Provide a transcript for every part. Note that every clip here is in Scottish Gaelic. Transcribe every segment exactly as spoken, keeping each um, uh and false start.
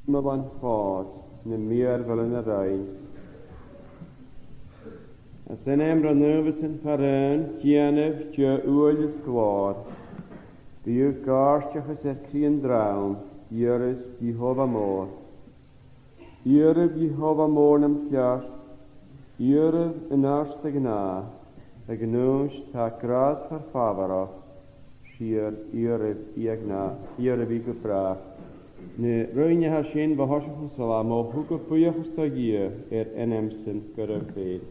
Mo bhan fàs na mìorbhailean a rinn. As ainm ro naomh is an fhearainn, dèanaibh Dia uaill is glòir. Bithibh gàirdeachas air cridhe an dream, iarraibh Iehòbhah mòr. Iarraibh Iehòbhah mòr nam feart, iarraibh an àird a ghnàth, a ghnùis tha gràsmhor fàbharach, sìor iarraibh i a ghnàth, iarraibh i gu bràth. Na roinnean sin bho thoiseach an t-Salm, o thugaibh buidheachas do Dhia air ainm-san gu robh fhèin.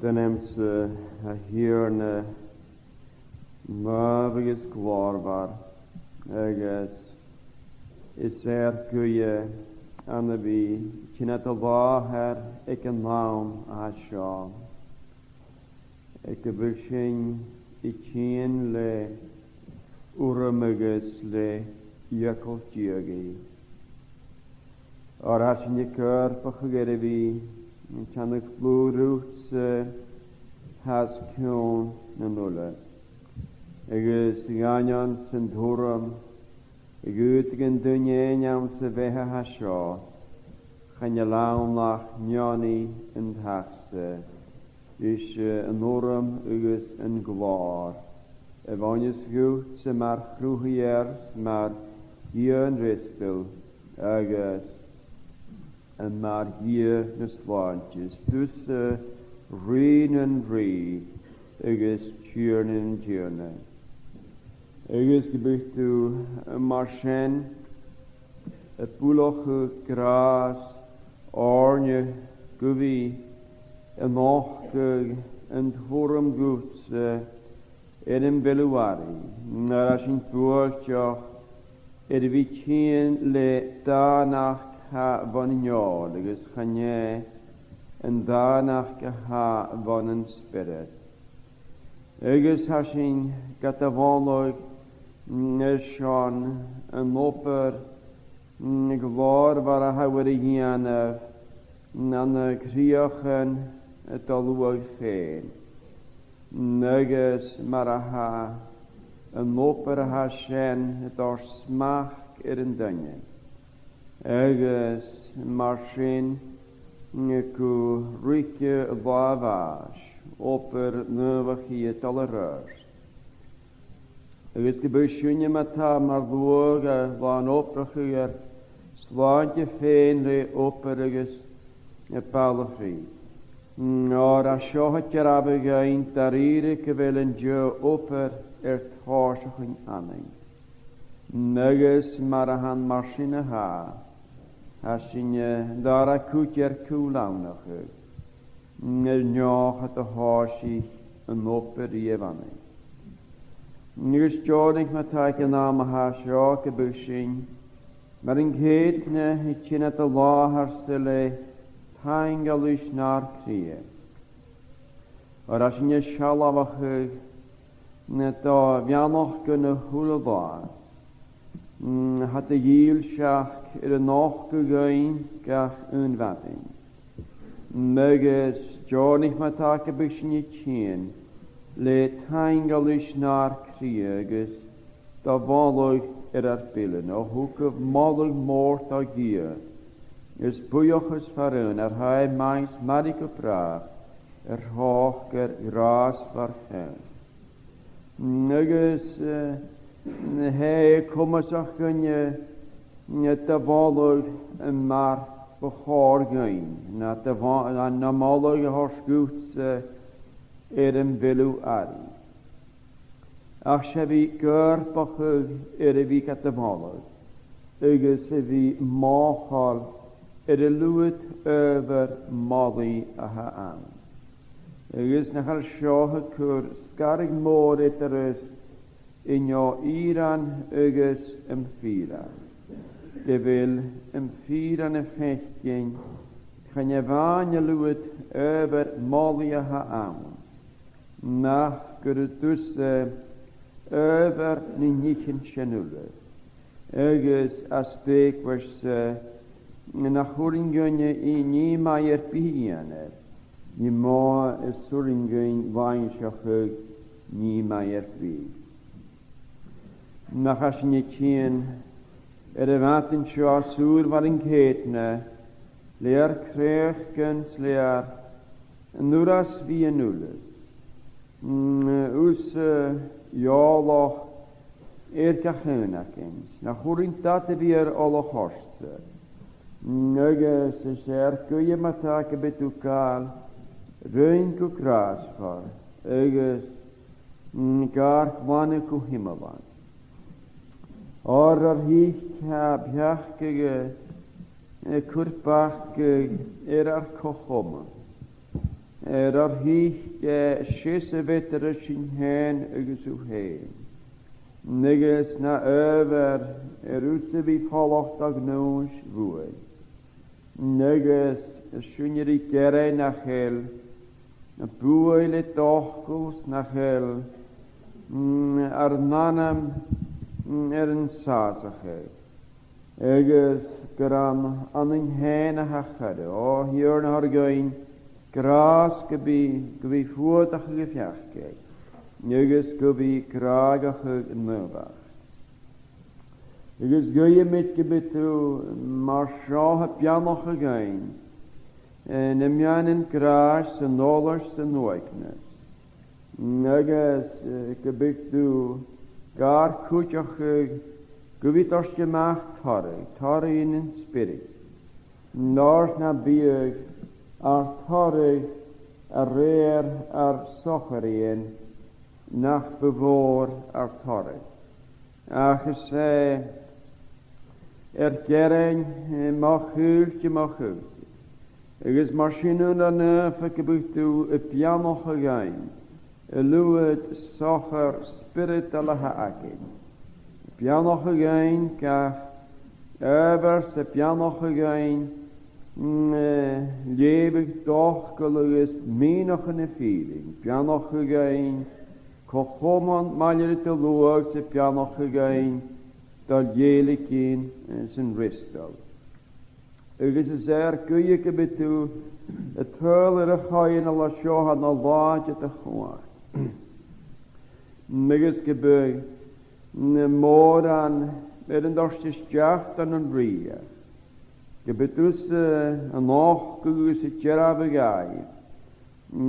Sin anns a' Thighearna, naomh agus glòrmhor, agus is ar guidhe ann a bhith a' tighinn ad làthair aig an àm a tha seo, aig a bheil sinn a' tighinn le urram agus le eagal Dia. Oir tha sinn a' coimhead air a bhith a' teannadh dlùth riutsa às cion nan uile, agus a dh'aindeoin san t-urram a dh'fhaodadh an duine fhaighinn anns a' bheatha a tha seo, chan eil ann ach neoni an t-Athar-sa, is, eh, an urram agus an glòir a bhuineas dhutsa mar chruthaighear, mar Dhia an fhreastail agus, eh, mar Dhia na slàinte. 'S tusa Rìgh nan rìgh agus Tighearna nan tighearna. Agus gum biodh tu, eh, mar sin, a' buileachadh gràs oirnne gu bhith a' nochdadh an t-urram dhutsa air am bheil thu airidh, nuair a tha sinn buailteach air a bhith a' tighinn le dànachd a tha bhon fheòil agus chan e an dànachd a tha bhon an Spiorad. Agus tha sinn gad mholadh, mm, airson an obair, mm, ghlòrmhor a tha thu air a dhèanamh, mm, ann an cridheachan do luaidh fhèin. Mm, agus mar a tha an obair a tha sin a' toirt smachd air an duine. Agus mar sin, gu ruige latha a bhàis, obair naomhachd a' dol air adhart. Agus gum bi sinne ma-thà mar luadh a làn-obrachadh air slàinte fhèin le obair agus a' bhalach ri. Oir tha seo a' dearbhadh dhuinn da-rìribh gu bheil an deagh obair air tòiseachadh annainn. Agus mar a tha, mar sin a tha, tha sinne, eh, dara cuid air cùl-lannachadh, air neach a tha a' tòiseachadh an obair riamh annainn. Agus deònaich ma-thà aig an àm a tha seo gum bi sinn, mar an ceudna, a' tighinn ad làthair-sa le taingealas nar cridhe. Oir tha sinn a' sealbhachadh na do bheannachdan a h-uile là, mm, a tha a' dìleas air a nochdadh dhuinn gach aon mhadainn. Agus deònaich ma-thà gum bi sinn a' tighinn le taingealas nar cridhe agus do mholadh air ar bilean, o thugaibh moladh mòr do Dhia, is buidheachas far aon, oir tha e math is maille gu bràth, air thròcair ghràsmhor cheann. Agus, eh, tha e comasach dhuinne, eh, do mholadh, eh, mar bu chòir dhuinn, na do mho-, na, na moladh a thoirt dhutsa, eh, air am bheil thu airidh. Ach 's e bhith a' coimhead air a bhith gad mholadh, agus a bhith mothachail air an lùib adhbhar molaidh a tha ann. Agus nach eil seo a' cur sgaradh mòr eadar an fhìrean agus am fìrean. Gu bheil am fìrean a' faicinn chan e a-mhàin an lùib adhbhar molaidh a tha ann, ach gur e tusa adhbhar nan nithean sin uile. Agus às dèidh, bheir seo, nach urrainn dhuinne nì math air bith a dhèanamh, nì math as urrainn dhuinn bhainseachadh nì math air bith. Nach eil sinn a' tighinn air a' mhadainn seo às ùr mar an ceudna, le ar craosgan 's le ar n-uireas bhith an uile, mm, thusa eòlach air gach aon againn, nach urrainn dad a bhith air olc ortsa. Mm, agus is e ar guidhe ma-thà gum bi thu a' gabhail rùn gu gràsmhor, agus, mm, gar glanadh gu h-iomlan. Oir ar thig tha beachdachadh, eh, a' cur bacadh air ar co-chomann. air ar thìde, seasamh eadar sinn fhèin agus thu fhèin. Agus na adhbhar air thusa a bhith falach do ghnùis bhuainn. Agus sinn air a ghearain nach eil buaidh le d' fhacal 's nach eil, mm, ar n-anam, mm, air an sàsachadh. Agus gur ann, annainn fhèin a tha a' choire. Ò, a Thighearna, thoir dhuinn gràs gum bi, gum bi fuadachadh a' pheacaidh, agus gum bi gràdhachadh naomhachd. Agus guidhimid gum bi thu mar seo a' beannachadh dhuinn, eh, na meadhanan gràis san eòlas 's an uaigneas. Agus, eh, gum bi thu gar cuideachadh gu bhith toirt a-mach toradh, toradh nan Spiorad, an uair sin na biodh ar toradh a rèir ar sochairean, nach bu mhòr ar toradh. Ach is e ar gearain, eh, mo chùirt, mo chùirt. Agus mar sin, a Naomh, gum bi thu a' beannachadh dhuinn an lùib sochair spioradail a th' againn. A' beannachadh dhuinn gach adhbhar 's a' beannachadh dhuinn, mm, eh, leughadh d' fhacail agus mìneachadh na fìrinn. A' beannachadh dhuinn co-chomann maille ri do shluagh 's a' beannachadh dhuinn do lèiligidhean, eh, san fhreastal. Agus is e ar guidhe gum bi thu a' tadhal air a' choitheanal a tha seo ann an làithean do chumhachd. Agus gum bi na mòran air an toirt a-steach dhan an rìoghachd. Gum bi thusa, eh, a' nochdadh agus a' dearbhadh dhaibh,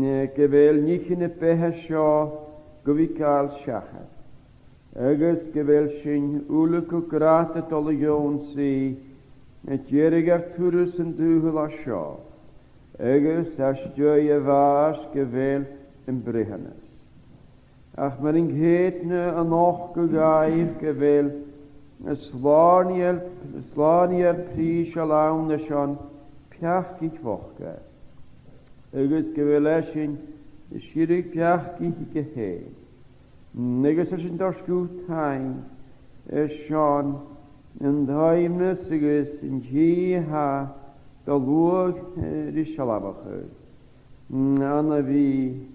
eh, gu bheil nithean na beatha seo gu bhith a' gabhail seachad. Agus gu bheil sinn uile gu grad a' dol a dh'ionnsaigh a' dèiligeadh air turas an t-saoghail a tha seo, agus às dèidh a' bhàis gu bheil am breitheanas. Ach mar an ceudna a' nochdadh dhaibh gu bheil an Slànaighear, an Slànaighear prìseil ann airson peacaich bhochda, agus gu bheil esan a' sireadh peacaich aige fhèin. Agus tha sinn a' toirt dhut taing airson an t-aoibhneas agus an tì a tha do shluagh, eh, ri sealbhachadh, mm, ann a bhith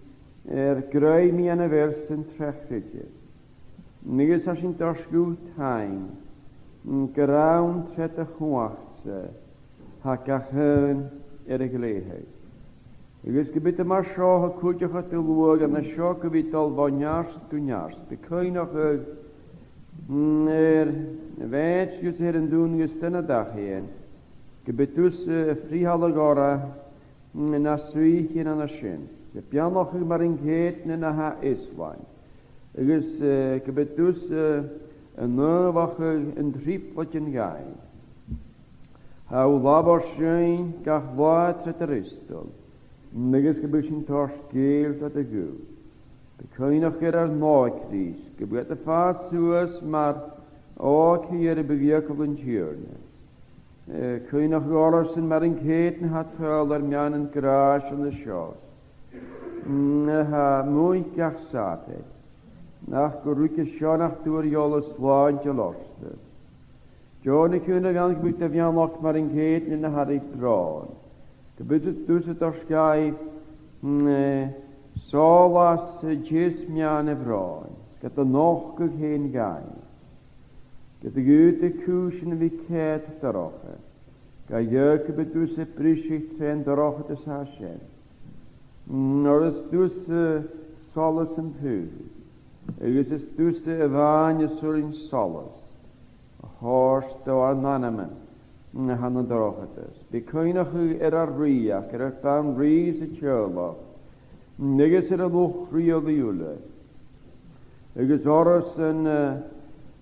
air grèim a dhèanamh airsan tro chreideamh. Agus tha sinn a' toirt dhut taing, mm, gur ann tro do chumhachd-sa a tha gach aon air a ghlèidheadh. Agus gum bi thu mar seo a' cuideachadh do shluagh an seo gu bhith a' dol bho neart gu neart. Bi cuimhneachadh, mm, air a' mhèid dhiubh a th' air an dùnadh a-staigh nad ath-ghaoith. Gum bi thusa a' frithealadh orra, mm, nan suidheachaidhean an sin. 'S a' beannachadh mar an ceudna na tha Iosrael. Agus, eh, gum bi thusa, eh, a' naomhachadh an trioblaidean dhaibh. Tha thu a' labhairt rinn gach latha tro d' fhreastal, agus gum bi sinn a' toirt geur do do ghuth. Bi cuimhneachadh air ar n-Òigridh, gum bi iad a' fàs suas mar òigridh air am bu dheaghail an Tighearna. Eh, cuimhneachadh orrasan mar an ceudna a tha a' tadhal air meadhan an gràis an seo, mm, a tha a-muigh gach Sàbaid, ach gun ruig seo nach d' fhuair iad eòlas slàinteil ortsa. Deònaich uile gun gum bi do bheannachd mar an ceudna na tha ri bròn. Gum bi thusa a' toirt dhaibh, mm, eh, sòlas, eh, teas meadhan a' bhròin, ged a nochdadh fhèin dhaibh. Ged a dh'fhaodadh cùisean a bhith ceart dorcha, gidheadh gum bi thusa a' briseadh tron dorchadas a tha sin. Mm, oir is tusa solas an t-saoghail, agus is tusa a-mhàin as urrainn solas a thoirt do ar n-anam a tha ann an dorchadas. Bi cuimhneachadh air ar rìoghachd, air ar bun-rìgh 's ar teaghlach, agus air an luchd-riaghlaidh uile. Agus orrasan, eh,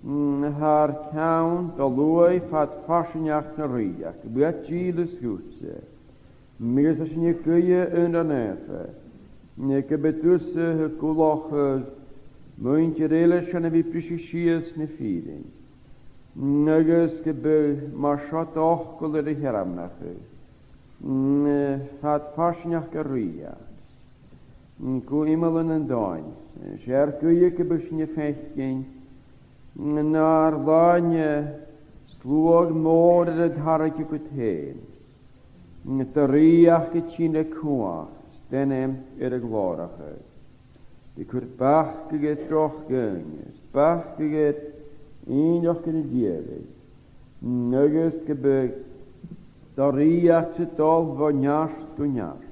mm, a tha ar ceann do shluagh fad farsaingeachd na rìoghachd, gum bi iad dìleas dhutsa. Agus tha sinn a' guidhe, a Naomh, gum bi thusa a' cuideachadh muinntir eile sin a bhith a' briseadh sìos na fìrinn. Agus gum bi mar seo d' fhacal air a shearmonachadh, mm, fad farsaingeachd ar rìoghachd. gu iomlan an domhain. 'S e ar guidhe gum bi sinn a' faicinn nar làimh sluagh mòr air an tarraing dhut fhèin, do rìoghachd a' tighinn a-nuas, d' ainm air a ghlòrachadh. Bi cur bacadh air droch dhaoine, is bacadh air innleachdan an diabhail, agus gum bi do rìoghachd-sa a' dol bho neart gu neart.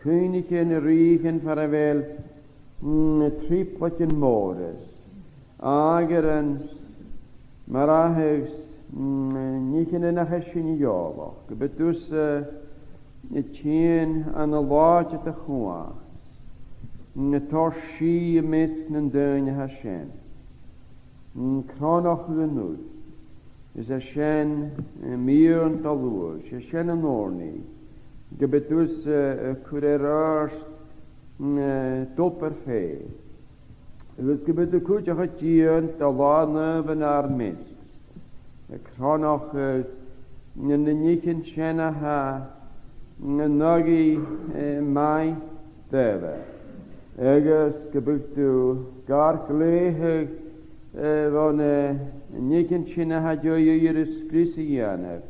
Cuimhnich air na rìghean far a bheil, mm, trioblaidean mòra is àmhghairean, marbhadh, mm, nithean nach eil sinn eòlach, gum bi thusa a' tighinn ann an làidir do chumhachd, mm, a' toirt sìth am measg nan daoine a tha sin. Mm, cronachadh an uilc, is e sin, eh, miann do shluaigh, 's e sin an ùrnaigh, gum bi thusa, eh, a' cur air adhart, mm, eh, d' obair fhèin. Agus gum bi thu a' cuideachadh a' tighinn do là naomh nar measg, a' cronachadh na, na nithean sin a tha, na, an aghaidh, eh, math dhaoine. Agus gum bi thu gar glèidheadh, eh, bho na nithean sin a tha dèidh ùidh air a sgrios a dhèanamh,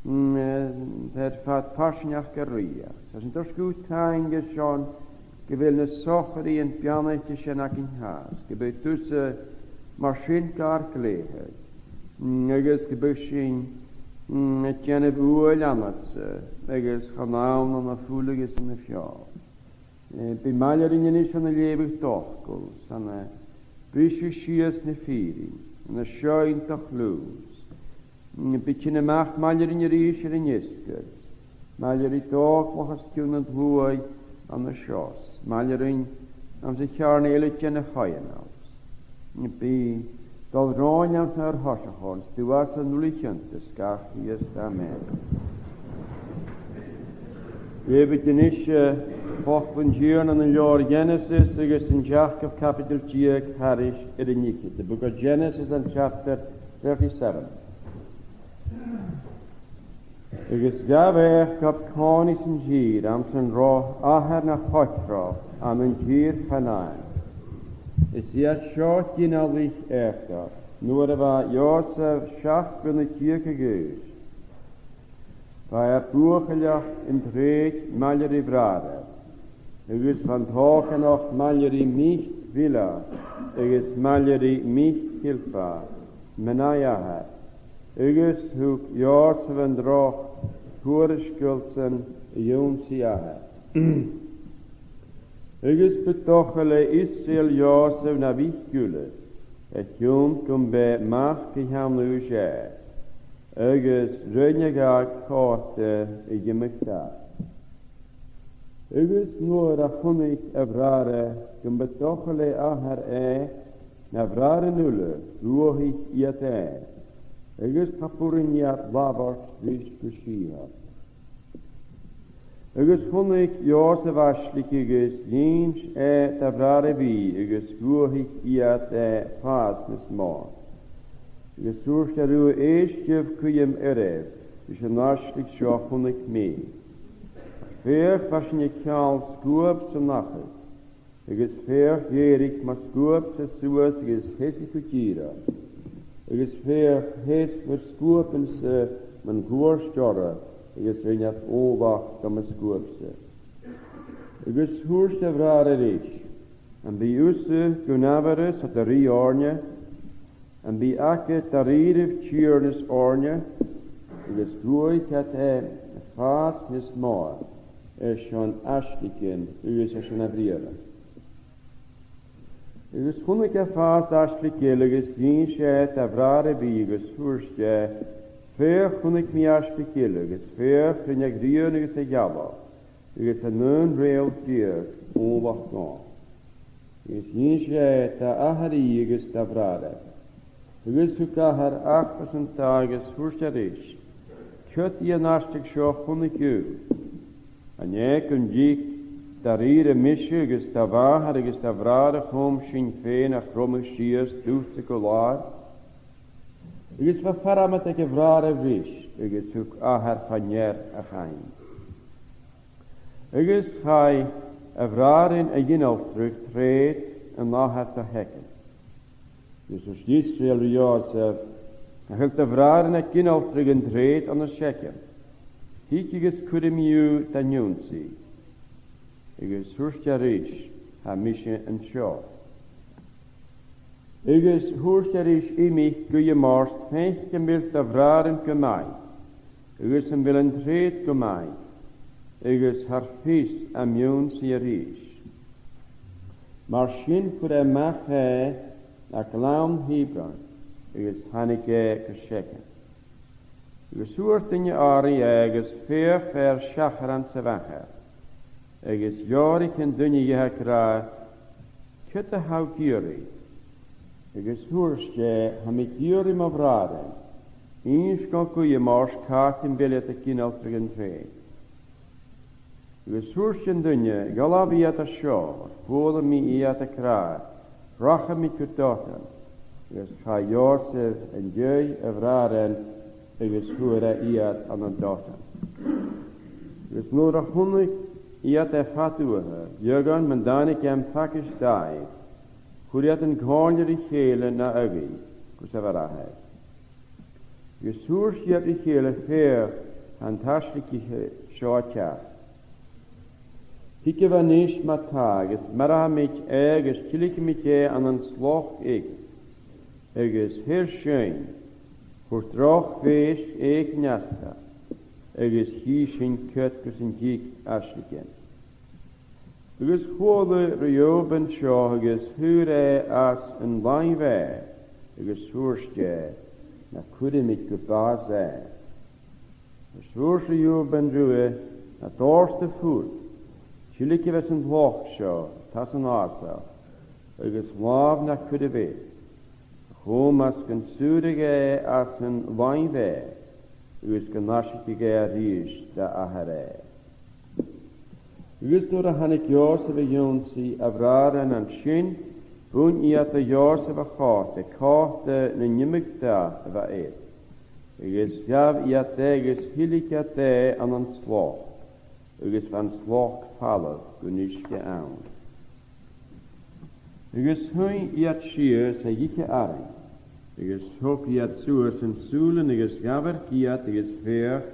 mm, eh, air fad farsaingeachd do rìoghachd. 'S tha sinn a' toirt dhut taing airson gu bheil na socairean beannaichte sin againn fhathast, gum bi thusa mar sin gar glèidheadh, mm, agus gum bi sinn, mm, a' dèanamh buaidh leanatsa, agus chan ann ann am fuil agus ann am feòil. Eh, bi maille rinn a-nis ann an leughadh d' fhacail, 's ann a' briseadh sìos na fìrinn, ann an seinn do chliù. Mm, bi tighinn a-mach maille rinn a-rithist air an fheasgar, maille ri d' òglach os cionn an t-sluaigh ann an seo, maille rinn anns a' cheàrnaidh eile den a' choitheanal. Mm, bi dol romhainn anns ar thoiseach, is tu às an uile chionta, 's gach Crìosd. Amen. Leughaidh sinn a-nis, eh, facal an Tighearna ann an leabhar Ghenesis agus an t-seachdamh caibideil deug thairis air an fhichead. The book of Genesis and chapter thirty-seven. Agus ghabh Iàcob còmhnaidh san tìr anns an robh athair na choitreach, ann an tìr Chanàain. Is iad seo ginealaich Iàcoib. Nuair a bha Iòsaph seachd bliadhna deug a dh'aois, bha e buachailleach an treud maille ri a bhràthair, agus bha an t-òigneach maille ri mic Bhilha, agus maille ri mic Shilpah, mnà a athar, agus thug Iòsaph an droch thuairisgeul-san a dh'ionnsaigh a athar. Agus bu toigh le Israel Iòsaph na mhic uile, a chionn gum b' e mac a sheanmhair e, agus rinn e dha còta a dh'iomadh-dath. Agus nuair a chunnaic a bhràthair gum bu toigh le athair e na bhràithrean uile, dh'fhuathaich iad e, agus cha b' urrainn iad labhairt ris gu sìtheil. Agus chunnaic Iòsaph aislingeadh agus dh'inns e dha bhràthair a bhith, agus dh'fhuathaich iad e fàs nas motha. Agus thuirt e riutha, Èistibh cuimhn' oirbh ris an aisling seo a chunnaic mi. Feuch, bha sinn a' ceangal sguab san achadh, agus feuch, dh'èirich mo sguab-sa suas agus sheas i gu dìreach. Agus feuch, sheas bhur sguaban-sa mun cuairt orra, agus rinn iad ùmhlachd do mo sguab-sa. Agus thuirt a bhràthair ris, Am bi thusa gun amharas do rìgh oirnne? Am bi agad dha-rìribh tighearnas oirnne? Agus dh'fhuaich iad e fàs nas motha airson aislingean agus airson a bhriathran. Agus chunnaic e fàs aisling eile agus dh'inns e dha bhràthair a bhith agus thuirt e, Feuch, chunnaic mi aisling eile, agus feuch, rinn e a' ghrian agus a' ghealach, agus an aon reul deug ùmhlachd dhomh. Agus dh'inns e dha athair i agus dha bhràthair. Agus thug athair acras an taigh agus thuirt e ris, Ciod i an aisling seo a chunnaic thu? An e gun tig dha-rìribh mise agus do mhàthair agus do bhràthair a-chum sinn fhèin a chromadh sìos dhutsa gu làr? Agus bha farmad aig a bhràthair ris, agus thug athair fa-near a chainnt. Agus chaidh A bhràithrean a' ghinealtradh treud an athar do Shekem. Is thuirt Israel ri Iòseph, Nach eil do bhràithrean a' ginealtradh an treud ann an Sekem? Thig agus cuiridh mi thu dhan ionnsaigh. Agus thuirt e ris, Tha mise an seo. Agus thuirt e ris, Imich, guidhe m' ort, faic am bheil do bhràithrean gu math, agus am bheil an treud gu math, agus tha fios am ionnsaigh a-rithist. Mar sin chuir e a-mach e à gleann Hebron, agus thàinig e gu Sekem. Agus fhuair duine orra e, agus feuch, bha e air seachran sa mhachair. Agus dh'iarr an duine dheth ag ràdh, Ciod a tha thu ag iarraidh? Agus thuirt e, Tha mi ag iarraidh mo bhràithrean, innis dhomh guidhe m' ort càit am bheil iad a' ginealtradh an treud. Agus thuirt an duine, Gheibh iad an seo, oir chuala mi iad ag ràdh, Rachaimid gu Dotan. Agus chaidh Iòseph an dèidh a bhràithrean, agus fhuair e iad ann an Dotan. Agus nuair a chunnaic iad e fad uaithe, dh'fhaodadh gun tàinig e am fagas dàimh, chuir iad an comhairle ri chèile na aghaidh gus a bhràthair. Agus thuirt iad ri chèile, Feuch, tha an t-aislingidh seo a' teachd. Thigibh a-nis ma-thà, agus marbhaidh mi e, agus tilgidh mi e ann an sloc Èigipt. Agus thuirt e, Thuirt droch bhèist Èiginn asta, agus chì sinn ciod gus an tig aislingean. Agus chuala Reuben seo, agus fhuair e às an làimh e, agus thuirt e, Na cuiridh mi gu bàs e. Agus thuirt Reuben riutha, Na dòirt thu fud, tilgidh às an loch seo, às an fhàsach, agus làmh na cuiridh bhith, a-chum 's gun saoradh e às an làimh e, agus gun aislingeadh e a-rithist dha athair e. Agus nuair a thàinig Iòseph a dh'ionnsaigh a bhràithrean an sin, bhuin iad do dh'Iòseph a chòta, còta nan iomadh dath a bha air. Agus ghabh iad e, agus thilg iad e ann an sloc, agus bha an sloc falamh gun uisge ann. Agus shuidh iad sìos a dh'ithe arain, agus thog iad suas an sùilean, agus dh'amharc iad, agus feuch,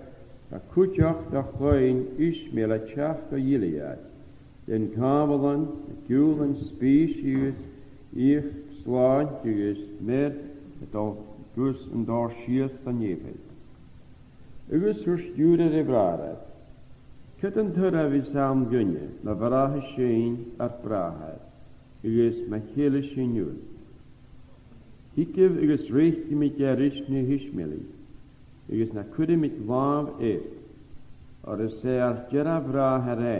bha cuideachd de chloinn Ishmael a' teachd gu Ghìlead, den càmhlan, a' giùlan spìos agus each slàinte, agus mead a' dol gus an dòr sìos don Èiphit. Agus thuirt iudair a bhràthar, Ciod an toradh a bhios ann dhuinne, ma mharbhaidh sinn ar bràthair, agus ma cheill sinn ud? Thigibh agus reic mi e ris na h-Ishmaelich, agus na cuiridh mi làmh air, oir is e ar dearbh bhràthair e,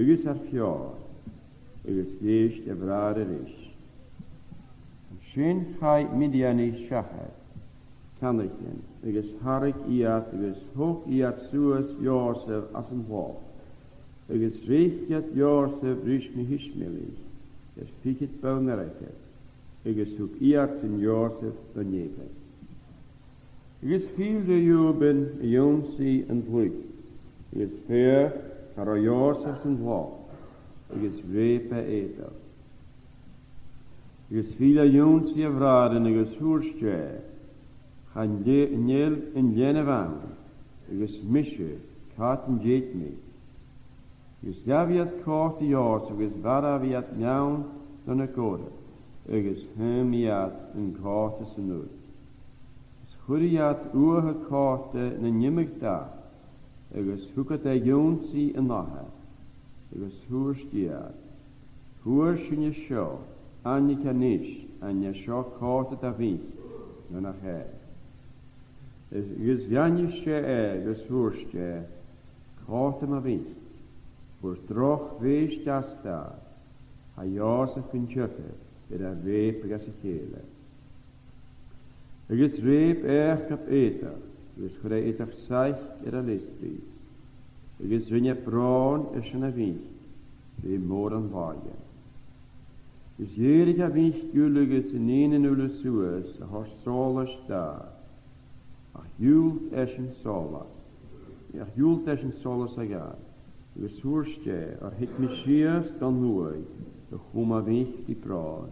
agus ar feòir. Agus dh'èist a bhràthair ris. An sin chaidh Midianich seachad, ceannaichean, agus tharraing iad, agus thog iad suas Iòseph às an loch, agus reic iad Iòseph ris na h-Ishmaelich, air fichead bonn airgid, agus thug iadsan Iòseph don Èiphit. Agus thill Reuben a dh'ionnsaigh an t-sluic, agus feuch, cha robh Iòseph san t-sloc, agus reub e aodach. Agus thill a dh'ionnsaigh a bhràithrean, agus thuirt e, Chan e-, chan eil an leanabh ann, agus mise, càit an tèid mi? Agus ghabh iad còta Iòseph, agus mharbh iad meann de na gobhraidh, agus thum iad an còta san fhir. Is chuir iad uatha còta nan iomadh dath, agus thug iad e dh'ionnsaigh an athar, agus thuirt iad, Fhuair sinne seo, aithnichibh a-nis, an e seo còta do mhic, no nach e? Agus dh'aithnich e, agus thuirt e, Còta mo mhic, fhuair droch bhèist asta, tha Iòseph gun teagamh air a reubadh às a chèile. Agus reub Iàcob aodach, agus chuir e aodach sailc air a leastraidh, agus rinn e bròn airson a mhic, rè mòran làithean. Agus dh'èirich a mhic uile agus an nigheanan uile suas a thoirt sòlas dha, ach dhiùlt esan solas, ach dhiùlt esan solas a ghabhail. Agus thuirt e, Oir thig mi sìos don uaigh a chum a mhic ri bròn,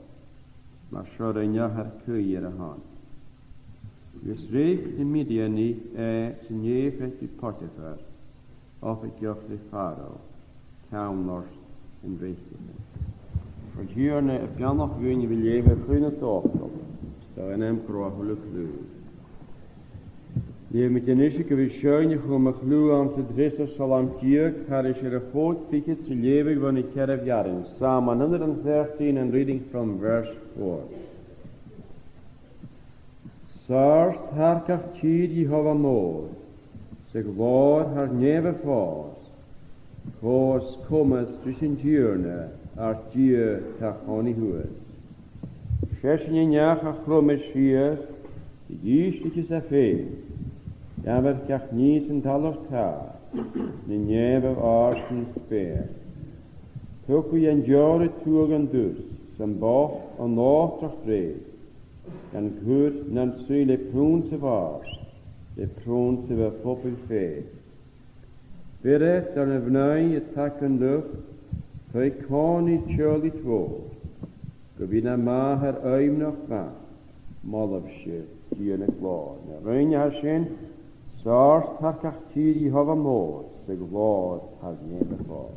mar seo rinneadh ar caoidh air a shon. Agus reic na Midianach e san fhèidh fhèin ri Potiphar, oifigeach le Pharaoh, ceann-nurse an reic. Gun Tighearna a bheannachadh dhuinn a bhith a' leughadh a' chruinne-nì, 's dòcha, 's dòcha ainm gu robh a h-uile cliù. Leughaidh mi a-nis gu bhith a' seinn a chum a' chliù anns an treas Salm deug, thairis air a' chòig fichead 's a' leughadh bhon a' cheathramh rann. Psalm one hundred and thirteen and reading from verse four. Sàr 's tar gach tìr Iehòbhah mòr, 's a ghlòir thar nèamh a' phòs, cò as coma ris an Tighearna, ar Dia tha a' chòmhnaidh shuas. 'S esan an neach a chrom e sìos, a dh'ìslicheas e fhèin, dha bheir gach nì san talamh tàir, na nèamh a bhàrr san speur. Tug e an deòir a tuagh an duais, 's am boc an òtach rèidh, gan cur nan suidh le prùnsa bhàrd, le prùnsa a' phobaill fhèin. Bheir e dhan a' mhnaoi a' taigh an luch, taigh-còmhnaidh teaghlaich mhòr, gu bhith na màthair aoibhneach mhath, m' Ollamh-sa, Dia na glòir. Na rinn e sin, sàr 's tar gach tìr Iehòbhah mòr, 's a ghlòir thar nèamh a' phòs.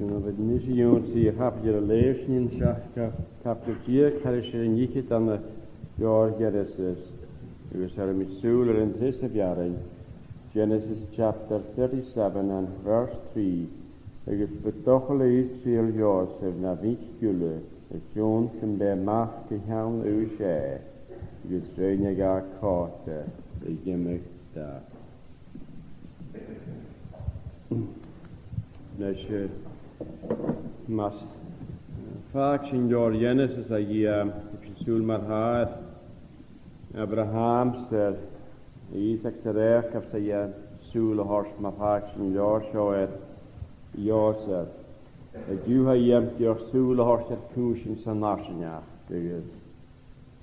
Sin a bheil mise ionnsaigh a' chaibideil a leugh sinn an seachd, caibideil deug thairis air an fhichead ann an leabhar Ghenesis, agus thèid mi sùil air an treas a bheàrn, Genesis chapter thirty-seven and verse three, agus bu toil le Israel Iòsaph na mhic uile, a chionn gum b' e mac a cheann aois e, agus rinn e dha còta a dh'iomadh dath. Leis, eh, mas, eh, fàg sinn leabhar Ghenesis a dhìth, eh, sinn sùil mar-thà air Abraham 's air Isaac 's air Iàcob 's a dhìth sùil a thoirt mar fàg sinn leabhar seo air Iòsaph. An-diugh tha e a' dol sùil a thoirt air cùisean san fharsaingeachd, agus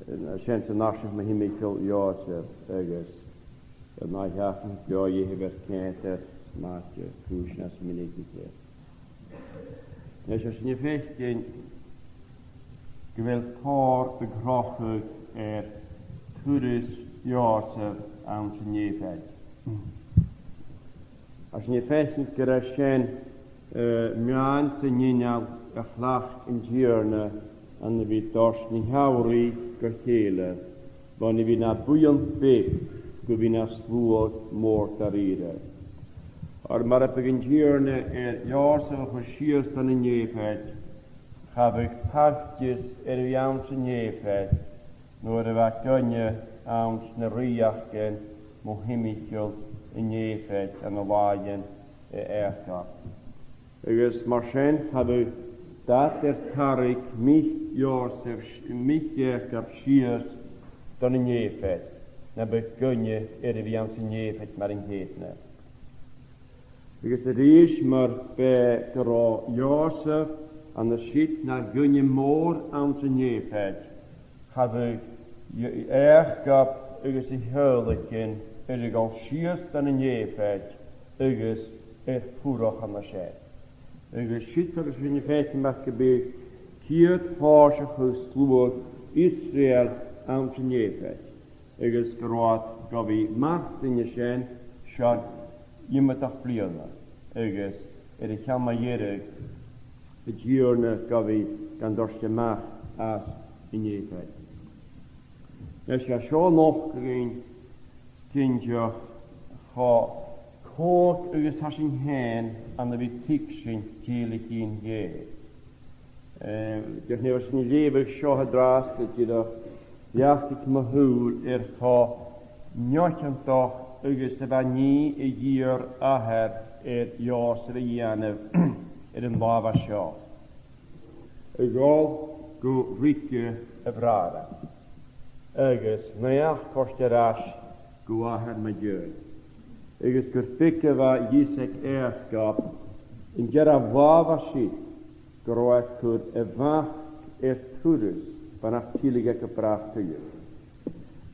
eh, sin san fharsaingeachd mu thimcheall Iòsaph agus an ath sheachdain beò dh'fhaodte a bhith ceangailte ri cùisean às an mionaideachadh. Nise, tha sinn a' faicinn gu bheil tòrr a' crochadh air turas Iòsaph anns an Èipheit. Tha sinn a' faicinn gur e sin, eh, meadhan san inneal a chleachd an Tighearna ann a bhith a' toirt na h-earrannan gu chèile, bhon a bhith na buidheann beag gu bhith na sluagh mòr dha-rìribh. Oir mar a bhiodh an Tighearna air Iòsaph a chur sìos dhan an Èipheit, cha bhiodh pailteas air a bhith anns an Èipheit, nuair a bha e ag obair anns na rìoghachdan mu thimcheall an Èipheit ann an làithean Iàcoib. Agus mar sin, cha bhiodh dad air tarraing mic Iòsaph, mic Iàcoib sìos dhan an Èipheit, nam biodh duine air a bhith anns an Èipheit mar an ceudna. Agus a-rithist, mar bu chòir do Iòsaph, an uair sin, na dhuine mòr anns an Èipheit, cha bhiodh Iàcob agus a theaghlaichean air a dhol sìos dhan an Èipheit agus air fuireach an sin. Agus siud far a bheil sinn a' faicinn mar gum biodh ciad thòiseachadh sluagh Israel anns an Èipheit, agus gun robh iad gu bhith maireann an sin son iomadach bliadhna, agus air a' cheann mu dheireadh an Tighearna gu bhith gan toirt a-mach às an Èipheit. Leis, tha seo a' nochdadh dhuinn cinnteach cho còig agus tha sinn fhèin ann a bhith a' tuigsinn tìodhlac Dhè. Eh, dìreach nuair a bha sinn a' leughadh seo an-dràsta, dìreach bheachdaich mo shùil air cho neoichiontach agus a bha nì a dh'iarr athair air Iòsaph a dhèanamh air an latha seo. A dhol gu ruige a bhràthrain, agus naidheachd toirt air ais gu athair mu dheidhinn. Agus gur beag a bha fios aig Iàcob, an dèidh a' bhlàth sin, gun robh e a' cur a mhac air turas, bha e nach tilleadh gu bràth tuilleadh.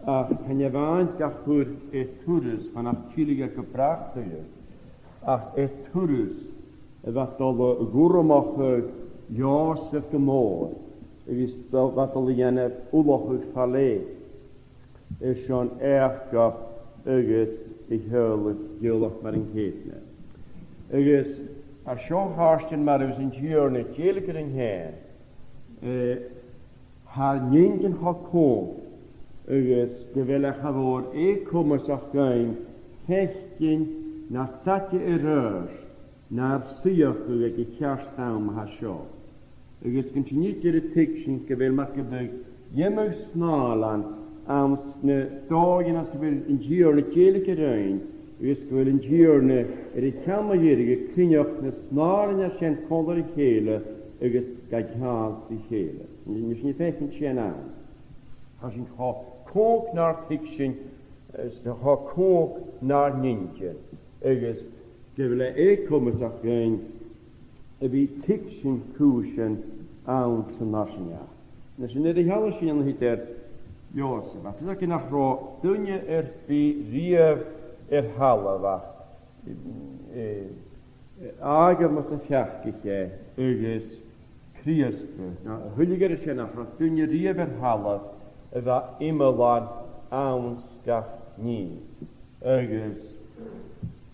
Ach chan e a-mhàin gach uair air turas, chan e nach tilleadh e gu bràth duine, ach air turas a bha dol a dh'urramachadh Iòsaph gu mòr, agus do, bha dol a dhèanamh ullachadh fa leth airson Iàcob agus a theaghlach, teaghlach mar an ceudna. Agus a seo, a chàirdean, mar a tha an Tighearna a' dèiligeadh rinn fhèin, eh, tha ar n-inntinn cho còig, agus gu bheil e cha mhòr eu-comasach dhuinn faicinn na 's fhaide air adhart nar suidheachadh aig a' cheart àm a tha seo. Agus gun tig iad air an tuigsinn gu bheil mar gum biodh iomadh snàthlan anns na dòighean anns a bheil an Tighearna a' dèiligeadh rinn, agus gu bheil an Tighearna air a' cheann mu dheireadh a' cruinneachadh na snàthlan sin còmhla ri chèile agus gan ceangal ri chèile. Nì sinn faicinn sin ann. Tha sinn cho còig nar tuigsinn, eh, cho còig nar n-inntinn, agus gu bheil e eu-comasach dhuinn a bhith a' tuigsinn cùisean anns an fharsaingeachd. Nis, nuair a sheallas sinn an siud air Iòsaph, ach 's dòcha nach robh duine air bith riamh air thalamh ach, eh, eh, Iàcob mus do pheacaich e agus Crìosd. No, a thuilleadh air sin, nach robh duine riamh air thalamh a bha iomlan anns gach nì. Agus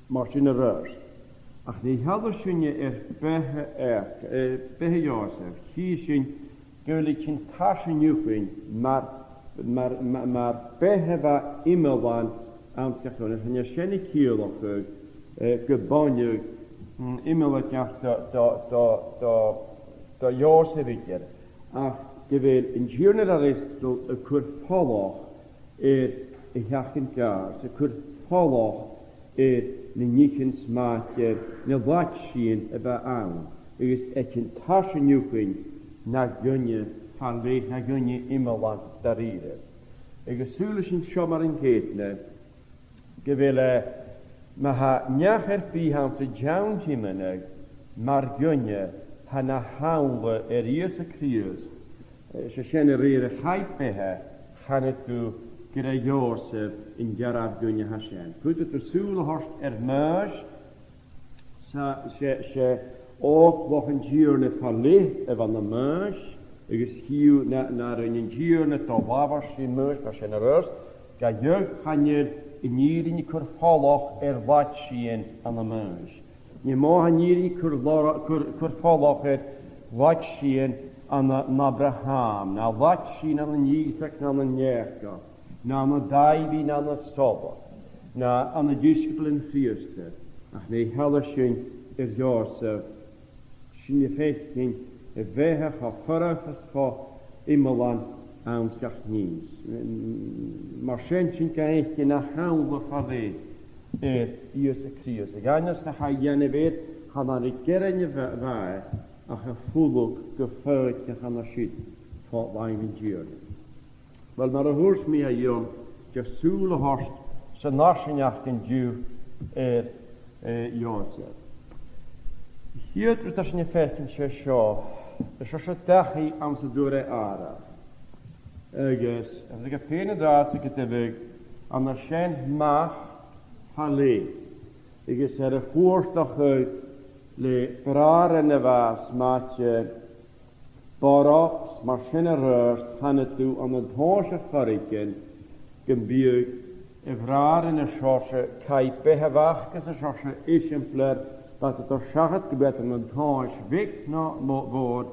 mar sin air adhart. Ach nuair a sheallas sinne air beatha Iàc-, eh, beatha Iòsaiph, chì sinn gu bheil e a' tighinn tarsainn thugainn mar, mar, mar, mar beatha a bha iomlan anns gach duine. Chan eil sin a' ciallachadh, eh, gum buineadh, mm, iomlan do, do, do, do, do Iòsaiph idir. Ach gu bheil an Tighearna air a fhreastal a' cur falach air a sheachaint-gàirdean, a' cur falach air na nithean smaointe, na laigsean a bha ann, agus a' tighinn tarsainn thugainn na dhuine fa leth, na dhuine iomlan dha-rìribh. Agus saoilidh sinn seo mar an ceudna, gu bheil e, ma tha neach air bith anns an t-seann tiomnadh mar dhuine, tha e na shamhla air Ìosa Crìosd, eh, 's e sin a rèir a chaidh beatha, chanadh tu gur e Iòsaph an dearbh dhuine a tha sin. Cuiridh tu sùil a thoirt air Maois, 's e, 's e, 's e òglach an Tighearna fa leth a bh' ann am Maois, agus chì thu na, na rinn an Tighearna do labhairt ri Maois mar sin air adhart, gidheadh chan eil an fhìrinn a' cur falach air laigsean ann am Maois. Nì mò tha an fhìrinn a' cur lar-, cur, cur falach air laigsean ann an Abrahàm, no laigsean ann an Isaac, no ann an Iàcob, no ann an Daibhidh, no ann an Solomon, no ann an deisciobail an Chrìosda, ach nuair a sheallas sinn air Iòsaph, sinn a' faicinn a bheatha cho foirfe is cho iomlan anns gach nì. Mar sin, sinn ga fhaicinn na shamhla fa leth air Ìosa Crìosd. Agus aon nì nach eil e a' dèanamh, chan ann aig gearain a bha, bha e, ach a' fulang gu faiceallach an siud fo làimh an Tighearna. Uill, mar a thuirt mi, tha e ann gus sùil a thoirt san fharsaingeachd an-diugh air, eh, Iòsaph. A' chiad rud a tha sinn a' faicinn, 's e seo, seo, seo dachaigh anns an d' fhuair e àrach. Agus, agus aige fhèin an-dràsta gu taobh, ann an sin mac fa leth, agus air a chuartachadh le bràithrean a bha smaointe borb, 's mar sin air adhart, chanadh tu ann an tomhas air choreigin gum biodh a bhràithrean an seòrsa caithe-beatha a bh' aca, 's an seòrsa eisimpleir, bha iad a' toirt seachad gum biodh iad ann an tomhas bheag no mo-, mhòr,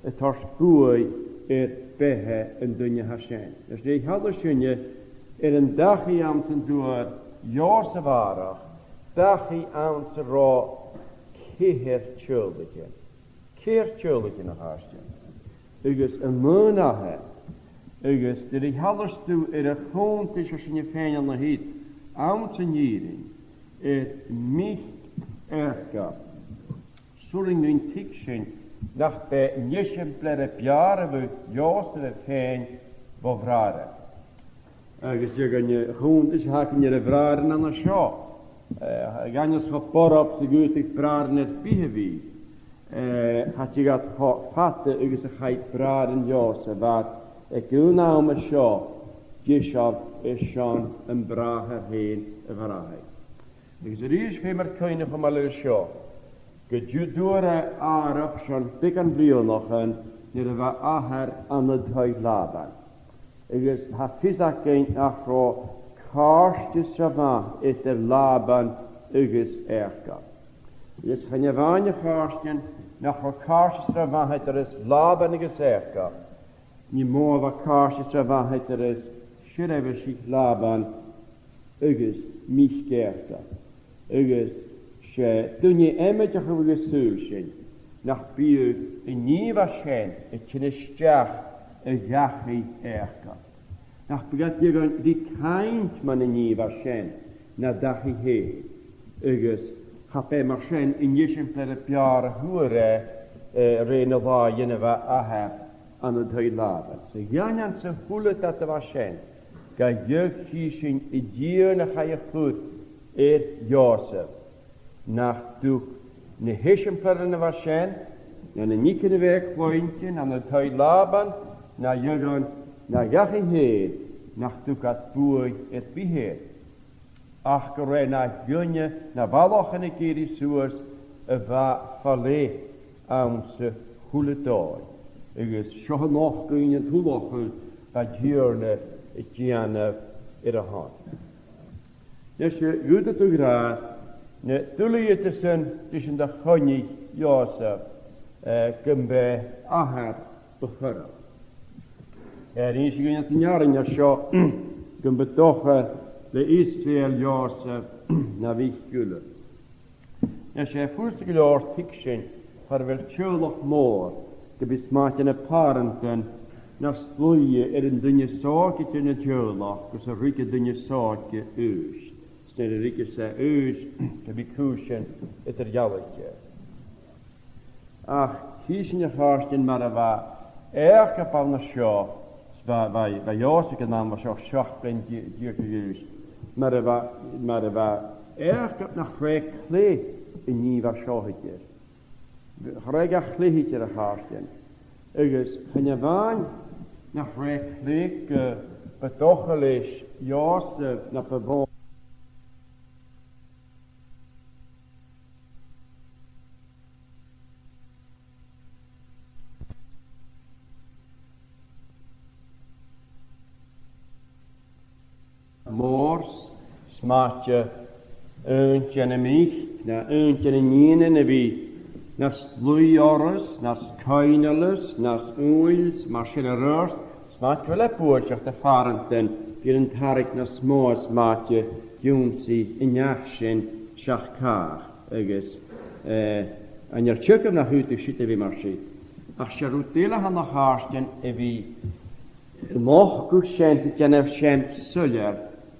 a' toirt buaidh air beatha an duine a tha sin. Is nuair a sheallas sinne air an dachaigh anns an d' fhuair Iòsaph àrach, dachaigh anns an robh ceithir teaghlaichean. Ceithir teaghlaichean, a chàirdean. Agus an aon athair. Agus nuair a sheallas tu air a' chunntas a tha sinne a' faighinn an siud anns an fhìrinn, air mic Iàcoib, 's urrainn dhuinn tuigsinn nach b' e an eisimpleir a b' fheàrr a bhiodh Iòsaph a' faighinn bho bhràithrean. Agus aig an, eh, chunntas a th' againn air a bhràithrean an seo, eh, a dh'aindeoin cho borb 's a dh'fhaodadh bràithrean air bith a bhith, eh, cha tig iad cho fada agus a chaidh bràithrean Iòsaiph, bha iad aig an aon àm seo deiseil is 's ann am bràthair fhèin a bha e. Agus a-rithist, feumar cuimhneachadh mu dheidhinn seo, gun d-, d-fhuair e àrach son beagan bhliadhnaichean nuair a bha athair ann an taigh Làbain. Agus tha fios againn nach robh càirdeas ro mhath eadar Làban agus Iàcob. Agus chan e a-mhàin, a chàirdean, nach robh càirdeas ro mhath eadar Làban agus Iàcob, nì mò a bha càirdeas ro mhath eadar seirbheisich Làbain agus mic Iàcoib. Agus 's e duine amaideach a bhiodh a' saoilsinn nach biodh an nì a bha sin a' tighinn a-steach a dhachaigh Iàcoib. Nach biodh iad air a bhith a' cainnt mun an nì a bha sin na dachaigh fhèin. Agus cha b' e mar sin an eisimpleir as fheàrr a fhuair e, eh, rè na làithean a bha athair ann an taigh Làbain. 'S a dh'aindeoin sa h-uile dad a bha sin, gu dearbh chì sinn an Tighearna a chaidh a chur air Iòsaph, nach tug na h-eisimpleirean a bha sin, no na nithean a bha e a' cluinntinn ann an taigh Làbain, na dh'aindeoin na dhachaigh fhèin, nach tug iad buaidh air bith air. Ach gu robh e na dhuine na bhalach a' gearradh suas a bha fa leth anns a h-uile dòigh. Agus seo a' nochdadh an t-ullachadh a bha an Tighearna a' dèanamh air a shon. Nise, dh'fhaodadh tu ràdh, na duilgheadasan ris an do choinnich Iòsaph, eh, gum b' e athair bu choireach. Eh, rinn sinn an earrainn seo, gum bu docha le Israel Iòsaph na mhic uile. Nise, 's e furasta gu leòr tuigsinn far a bheil teaghlach mòr gum bi smachd na pàrantan nas dlùithe air an duine as òige den teaghlach gus an ruig an duine as òige aois. 'S nuair a ruigeas e aois, gum bi cùisean eadar-dhealaichte. Ach chì sinn, a chàirdean, mar a bha Iàcob ann an seo, bha, bha, bha Iòsaph aig an àm a bha seo seachdain deug, deug a dh'aois. Mar a bha, mar a bha Iàcob, nach robh e a' cluich an nì a bha seo idir. Cha robh e ga chluich idir, a chàirdean. Agus chan e a-mhàin nach robh e a' cluich, eh, bu docha leis Iòsaph na bu mhò- mòr, 's mathaid aon de na mic, no aon de na nigheanan a bhiodh nas dlùithe oirre, nas coibhneile, nas umhail, mar sin air adhart, 's mathaid gu bheil e buailteach do phàrantan bhith air an tarraing nas motha 's mathaid a dh'ionnsaigh an neach sin seach càch. Agus, eh, chan eil teagamh nach fhaodadh siud a bhith mar sin. Ach 's e rud eile a th' ann, a chàirdean, a bhith a' nochdadh sin, a' dèanamh sin soilleir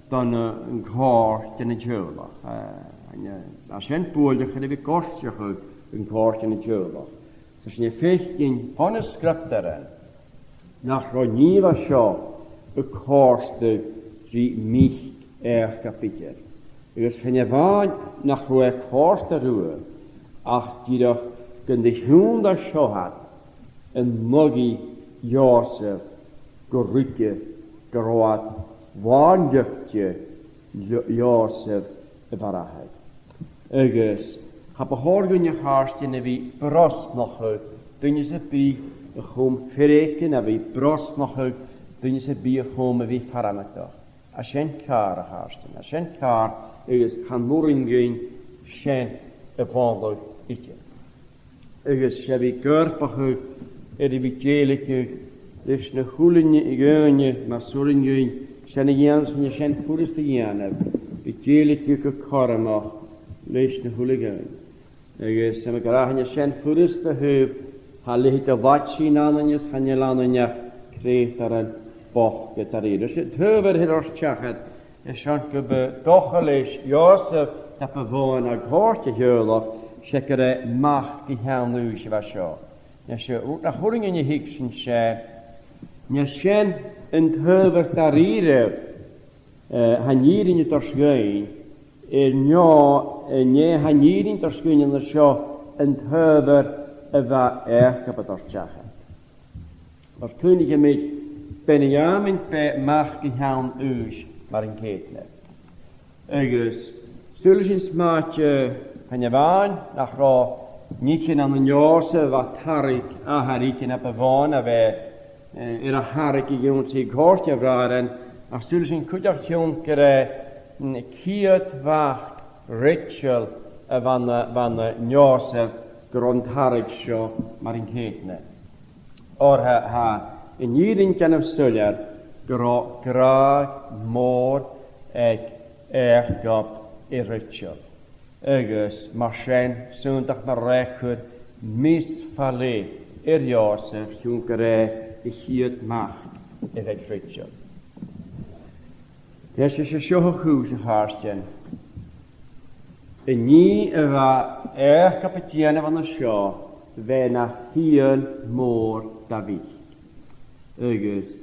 don, eh, an còrr den an teaghlach. Eh, an, eh, tha sin buailteach air a bhith a' goirteachadh an còrr den an teaghlach. 'S tha sinn a' faicinn bho na sgriobtairean nach robh an nì a bha seo a' còrdadh ri mic Iàcoib idir. Agus chan e a-mhàin nach robh e a' còrdadh riutha, ach dìreach gun do thionndaidh seo iad, an laghaidh Iòsaph gu ruige gun robh iad làn-fhliuch de Io-, Iòsaph a bharrachd. Agus cha bu chòir dhuinne, a chàirdean, a bhith a' brosnachadh duine sam bith a chum faireachdainn, a bhith a' brosnachadh duine sam bith a chum a bhith farmadach. Tha sin ceàrr, a chàirdean, tha sin ceàrr, agus chan urrainn dhuinn sin a mholadh idir. Agus 's e a bhith a' coirpeachadh air a bhith a' dèiligeadh leis na h-uile nì-, dhaoine, mas urrainn dhuinn sin a dhèanamh, 's chan e sin furasta a dhèanamh, a bhith a' dèiligeadh gu cothromach leis na h-uile dhaoine. Agus tha mi ag ràdh, chan e sin furasta a thaobh tha leithid de laid sin annainn, is chan eil annainn ach creutairean bochda dha-rìribh. Is an t-adhbhar a th' air ar seachad, is ann gum bu docha leis Iòsaph na bu mhotha na chòrd a theaghlach, 's e gur e mac a' cheann-aois a bha seo. Nise, rud nach urrainn dhuinn a thuigsinn, 's e, an e sin an t-adhbhar dha-rìribh, eh, tha an fhìrinn a' toirt dhuinn, air neo, eh, an e tha an fhìrinn a' toirt dhuinn an seo an t-adhbhar a bha Iàcob a' toirt seachad. Mar cuimhnicheamaid, Beniamin, b' e mac a' cheann-aois mar an ceudna. Agus saoilidh sinn 's mathaid, eh, chan e a-mhàin nach robh nithean ann an Iòsaph a bha tarraing athair Idain Abba Mhòin a bha, eh, air a tharraing a dh'ionnsaigh a' chòrr de bhràithrean, ach saoilidh sinn cuideachd gur e, mm, a' chiad mhac, Rachel, a bh' ann, bh' ann an Iòsaph gun robh an tarraing seo mar an ceudna. Oir tha, tha an fhìrinn a' dèanamh soilleir gun robh gràdh mòr aig Iàcob air Rachel. Agus mar sin, 's iongantach mar a chuir mise fa leth air Iòsaph, chionn gur e a' chiad mac a bh' aig Rachel. Tha seo, seo, seo a' chùis, a chàirdean. An nì a bha Iàcob a' dèanamh an seo, bha e na fhiann mòr do Mhic. Agus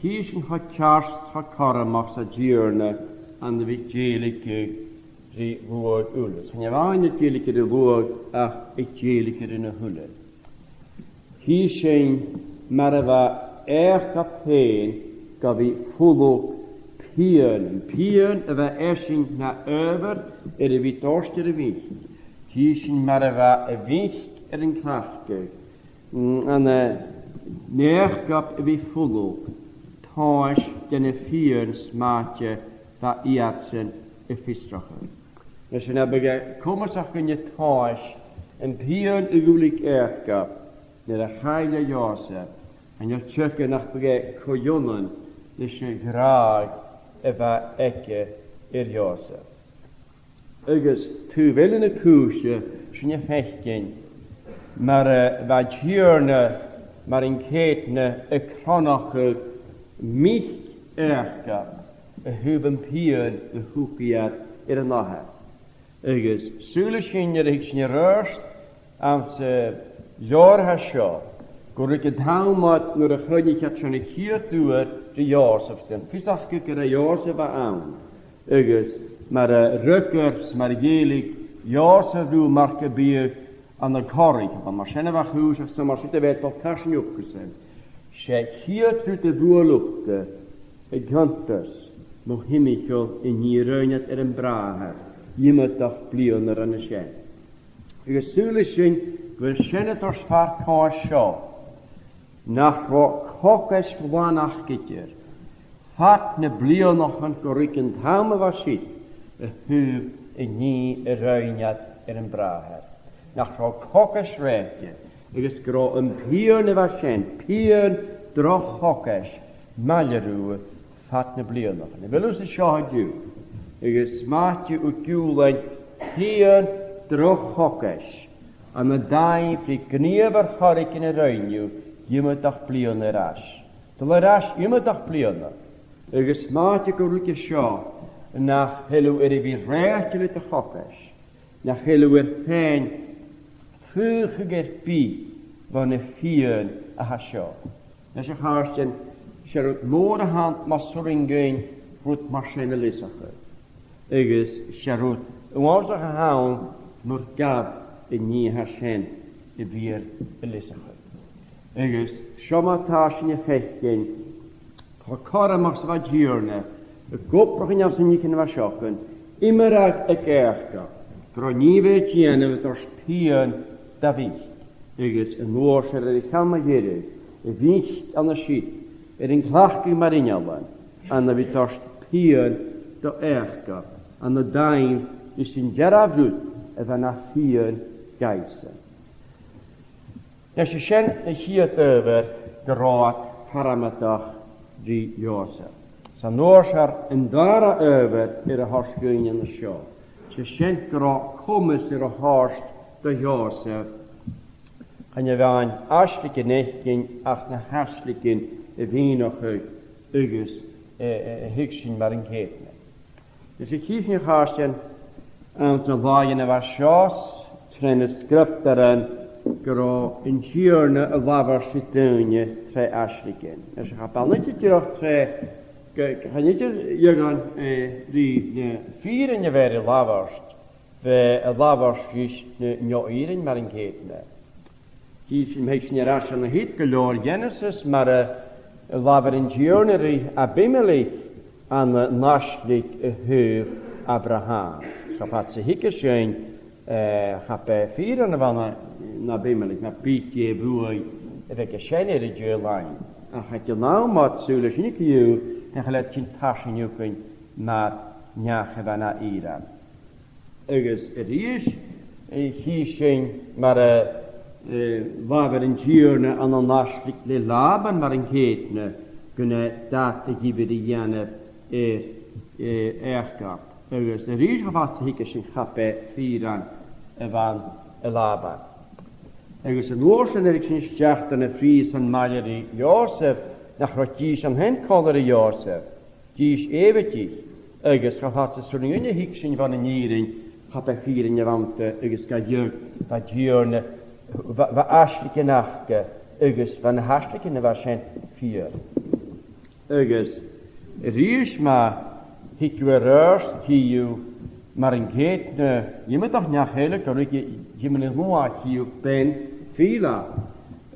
chì sinn cho ceart 's cho cothromach 's a tha an Tighearna a' dèiligeadh ri luchd uile. Chan e a-mhàin a' dèiligeadh ri luchd, ach a' dèiligeadh ri na h-uile. Chì sinn mar a bha Iàcob fhèin gu bhith a' fulang pian, am pian a bha esan na adhbhar air a bhith a' toirt air a' Mhic. Chì sinn mar a bha a' Mhic air an cleachdadh, mm, ann an Iàcob a bhith a' fulang tomhais dhen fhiann 's mathaid a bha iadsan a' fiosrachadh. Nise, nam biodh e comasach dhuinne tomhais am pian a dh'fhuiling Iàcob nuair a chaill e Iòsaph, chan eil teagamh nach biodh e co-ionann leis a' ghràdh a bha aige air Iòsaph. Agus taobh eile na cùise, sinn a' faicinn mar a bha an Tighearna mar an ceudna a' cronachadh mic Iàcoib a thaobh am pian a thug iad air an athair. Agus saoilidh sinn, nuair a thig sinn air adhart anns an leabhar a tha seo, gun ruig an t-àm ud nuair a choinnich iad seo a' chiad uair ri Iòsaph, 's an fios aca gur e Iòsaph a bh' ann. Agus mar a fhreagair 's mar a dhèilig Iòsaph riutha mar gum biodh ann an corraich, a bha mar sin a bha a' chùis, ach 's ann mar sin a bha e a' dol tarsainn thucasan. 'S e a' chiad rud a bhuail thuca an cunntas mu thimcheall an nì a rinn iad air am bràthair iomadach bliadhna ron a sin. Agus saoilidh sinn gu bheil sin a' toirt far comhair seo, nach robh cogais glan aca idir fad na bliadhnaichean gu ruig an t-àm a bha siud a thaobh an nì a rinn iad air am bràthair. Nach robh cogais rèite, agus gun robh am pian a bha sin, pian droch chogais, maille riutha fad na bliadhnaichean. A bheil thusa seo an-diugh? Agus 's mathaid gu bheil thu a' giùlain pian droch chogais ann an dàimh ri gnìomh air choreigin a rinn thu iomadach bliadhna air ais. Dol air ais iomadach bliadhna, agus 's mathaid gu ruige seo nach eil thu air a bhith rèite le do chogais, nach eil thu air fhèin faochadh air bith bho na fiann a tha seo. Leis a' chàirdean, 's e rud mòr a th' ann mus urrainn dhuinn rud mar sin a leasachadh. Agus 's e rud uabhasach a th' ann mur gabh an nì a tha sin a bhith air a leasachadh. Agus seo ma tha sinn a' faicinn cho cothromach 's a bha an Tighearna ag obrachadh anns na nithean a bha seo, gun iomradh aig Iàcob, gun robh nì a bha e a' dèanamh a' toirt pian do Mhic. Agus an uair sin air a' cheann mu dheireadh, a' Mhic ann an siud air an cleachdadh mar innealan, ann a bhith a' toirt pian do Iàcob, ann an dàimh ris an dearbh rud a bha na fiann dhaibhsan. Nise, sin a' chiad adhbhar gun robh iad farmadach ri Iòsaph. 'S an uair sin an dàrna adhbhar air a thoirt dhuinn an seo, 's e sin gun robh comas air a thoirt do Iòsaph, chan e a-mhàin aislingean fhaicinn ach na h-aislingean a mhìneachadh agus, eh, eh, a thuigsinn mar an ceudna. Is a chì sinn, a chàirdean, anns na làithean a bha seo, 's tro na sgriobtairean, gun robh an Tighearna a' labhairt ri daoine tro aislingean. Is cha b' ann idir dìreach tro, gu, gu, chan idir dìreach, eh, ri na fìrinn a bha e air a labhairt, bha e a' labhairt ris na neo-fhìrinn mar an ceudna. Chì sinn, ma thèid sinn air ais an siud gu leabhar Ghenesis, mar a labhair an Tighearna ri Abimelech, ann an aisling a thaobh Abraham. Cha b' fhada 's a thigeadh sin, eh, cha b' e fìrean a bh' ann na b' iomlan, na b' fhada a bhuail a bheil sin air an dèidh linn. Ach aig an àm ud, saoil, leis an fhios, nach eil iad a' tighinn tarsainn thugainn mar neach a bh' ann an Ìran. Agus a-rithist, eh, chì sinn mar a, eh, labhair an Tighearna ann an aisling le Laban mar an ceudna, gun e dad a dh'fheumadh a dhèanamh air, eh, Iàcob. Agus a-rithist, cha b' fhada 's a thigeadh sin, cha b' e fìrean a bh' ann an Laban. Agus an uair sin, thàinig sinn a-steach dhan a' phrìosan maille ri Iòsaph, nach robh dithis an sin còmhla ri Iòsaph, dithis Èipheitich, agus cha b' fhada 's a thug sinn a-steach sinn bhon an Ìre, cha b' e fìrean a bh' annta, agus gu dearbh, bha an Tighearna, bha, bha aislingean aca, agus bha na h-aislingean a bha sin fìor. Agus a-rithist, ma thig thu air adhart, chì thu mar an ceudna, iomadach neach eile, gu ruige, chì mi an-diugh, chì thu bean Phìleat.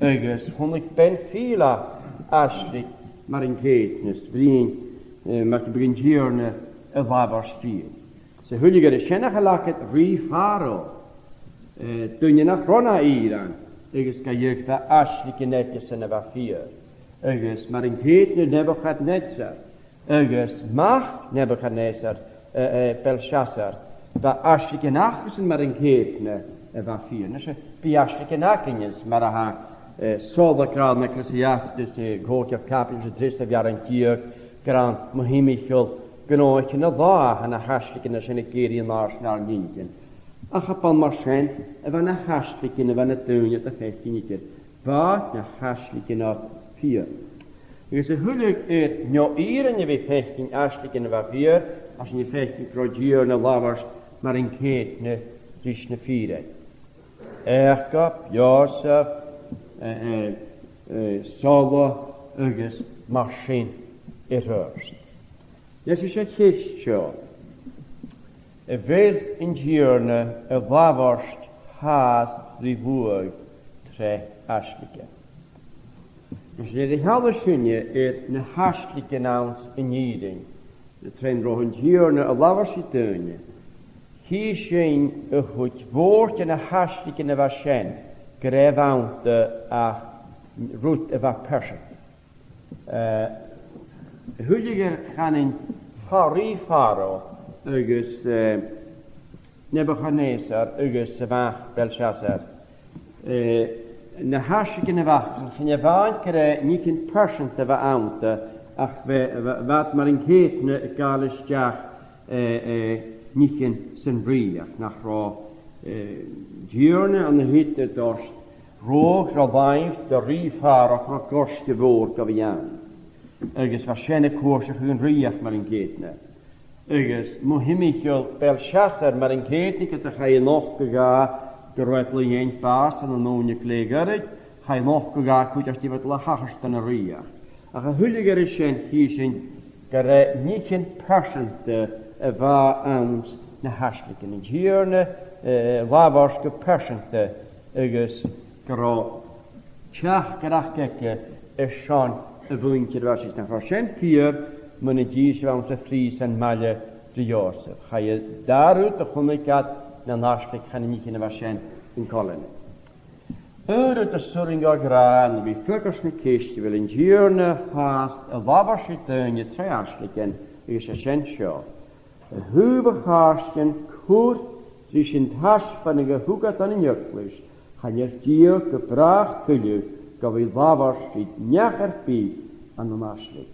Agus chunnaic bean Phìleat aisling mar an ceudna, is bruidhinn, eh, mar gum biodh an Tighearna a' labhairt rithe. 'S a thuilleadh air sin, nach eil agad rìgh Phàrao, eh, duine nach robh na Ìrean, agus gu dearbh bha aislingean aigesan a bha fìor. Agus mar an ceudna Nebuchadnezzar, agus mac Nebuchadnezzar, eh, eh, Belshazzar, bha aislingean acasan mar an ceudna a bha fìor. Nise, bidh aislingean againne, is mar a tha, eh, Saul ag ràdh ann an Ecclesiastes, eh, còigeamh caibideil, trì fichead 's a dhà, gur ann mu thimcheall gnothaichean an latha a tha na h-aislingean sin ag èirigh an-àirde nar n-inntinn. Ach cha b' ann mar sin a bha na h-aislingean a bha na daoine ud a' faicinn idir. Bha na h-aislingean ud fìor. Agus a thuilleadh air neo-Ìrean a bhith a' faicinn aislingean a bha fìor, tha sinn a' faicinn gun robh an Tighearna a' labhairt mar an ceudna ris na fìrinn. Iàcob, Iòsaph, eh, eh, eh, Saul agus mar sin air adhart. Leis a' cheist seo, a bheil an Tighearna a' labhairt fhathast ri bhuaidh tro aislingean? Agus nuair a sheallas sinne air na h-aislingean anns an Ìre, na tron robh an Tighearna a' labhairt ri daoine, chì sinn a' chuid mhòr de na h-aislingean a bha sin gun robh annta ach rud a bha pearsanta. Eh, a thuilleadh air chanainn far-, rìgh Phàrao agus, eh, Nebuchadnezzar agus a mhac Belshazzar. Eh, na h-aislingean a bh' aca, chan e a-mhàin gur e nithean pearsanta a bh' annta, ach bha, bha, bha iad mar an ceudna a' gabhail a-steach, eh, eh, nithean san rìoghachd, nach robh, eh, Tighearna ann an siud a' toirt reothadh ro làimh do rìgh Phàrao, ro ghoirte mhòr gu bhith ann. Agus bha sin a' còrdadh ris an rìoghachd mar an ceudna. Agus mu thimcheall Belshazzar mar an ceudna, ged a chaidh a nochdadh dha gun robh e a' dol a dh'fhaighinn bàs ann an ùine glè ghoirid, chaidh a nochdadh dha cuideachd a bhith a' dol a thachairt dhan an rìoghachd. Ach a thuilleadh air sin, chì sinn gun robh nithean pearsanta a bha anns na h-aislingean. An Tighearna, eh, a' labhairt gu pearsanta agus gun robh teachdaireachd aige airson a' mhuinntir a bha siud. Nach robh sin fìor mun an dithis a bh' anns a' phrìosan maille ri Iòsaph? Chaidh an dà rud a chunnaic iad nan aisling, chan e nithean a bha sin an coileanadh. Aon rud as urrainn dhomh a ràdh, nam bithinn a' freagairt na ceist, a bheil an Tighearna fhathast a' labhairt ri daoine tro aislingean, agus 's e sin seo. A thaobh a chàirdean, cur ris an taisbeanadh a thug e dhan an eaglais, chan eil Dia gu bràth tuilleadh gu bhith a' labhairt ri neach air bith ann an aisling.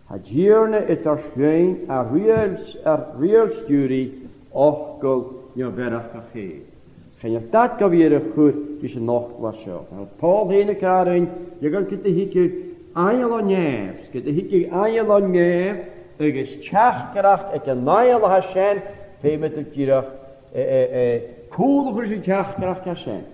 Tha an Tighearna a' toirt dhuinn ar riaghailt-, ar riaghailt-stiùiridh fhacal neo-mhearachd fhèin. Chan eil dad gu bhith air a chur ris an fhacal seo. Tha Pòl fhèin ag ràdh rinn, leig, ged a thig thu aingeal on nèamh, ged a thig thu aingeal on nèamh, agus teachdaireachd aig an aingeal a tha sin, feumaidh tu dìreach, eh, eh, eh, cùl a chur ris an teachdaireachd a tha sin.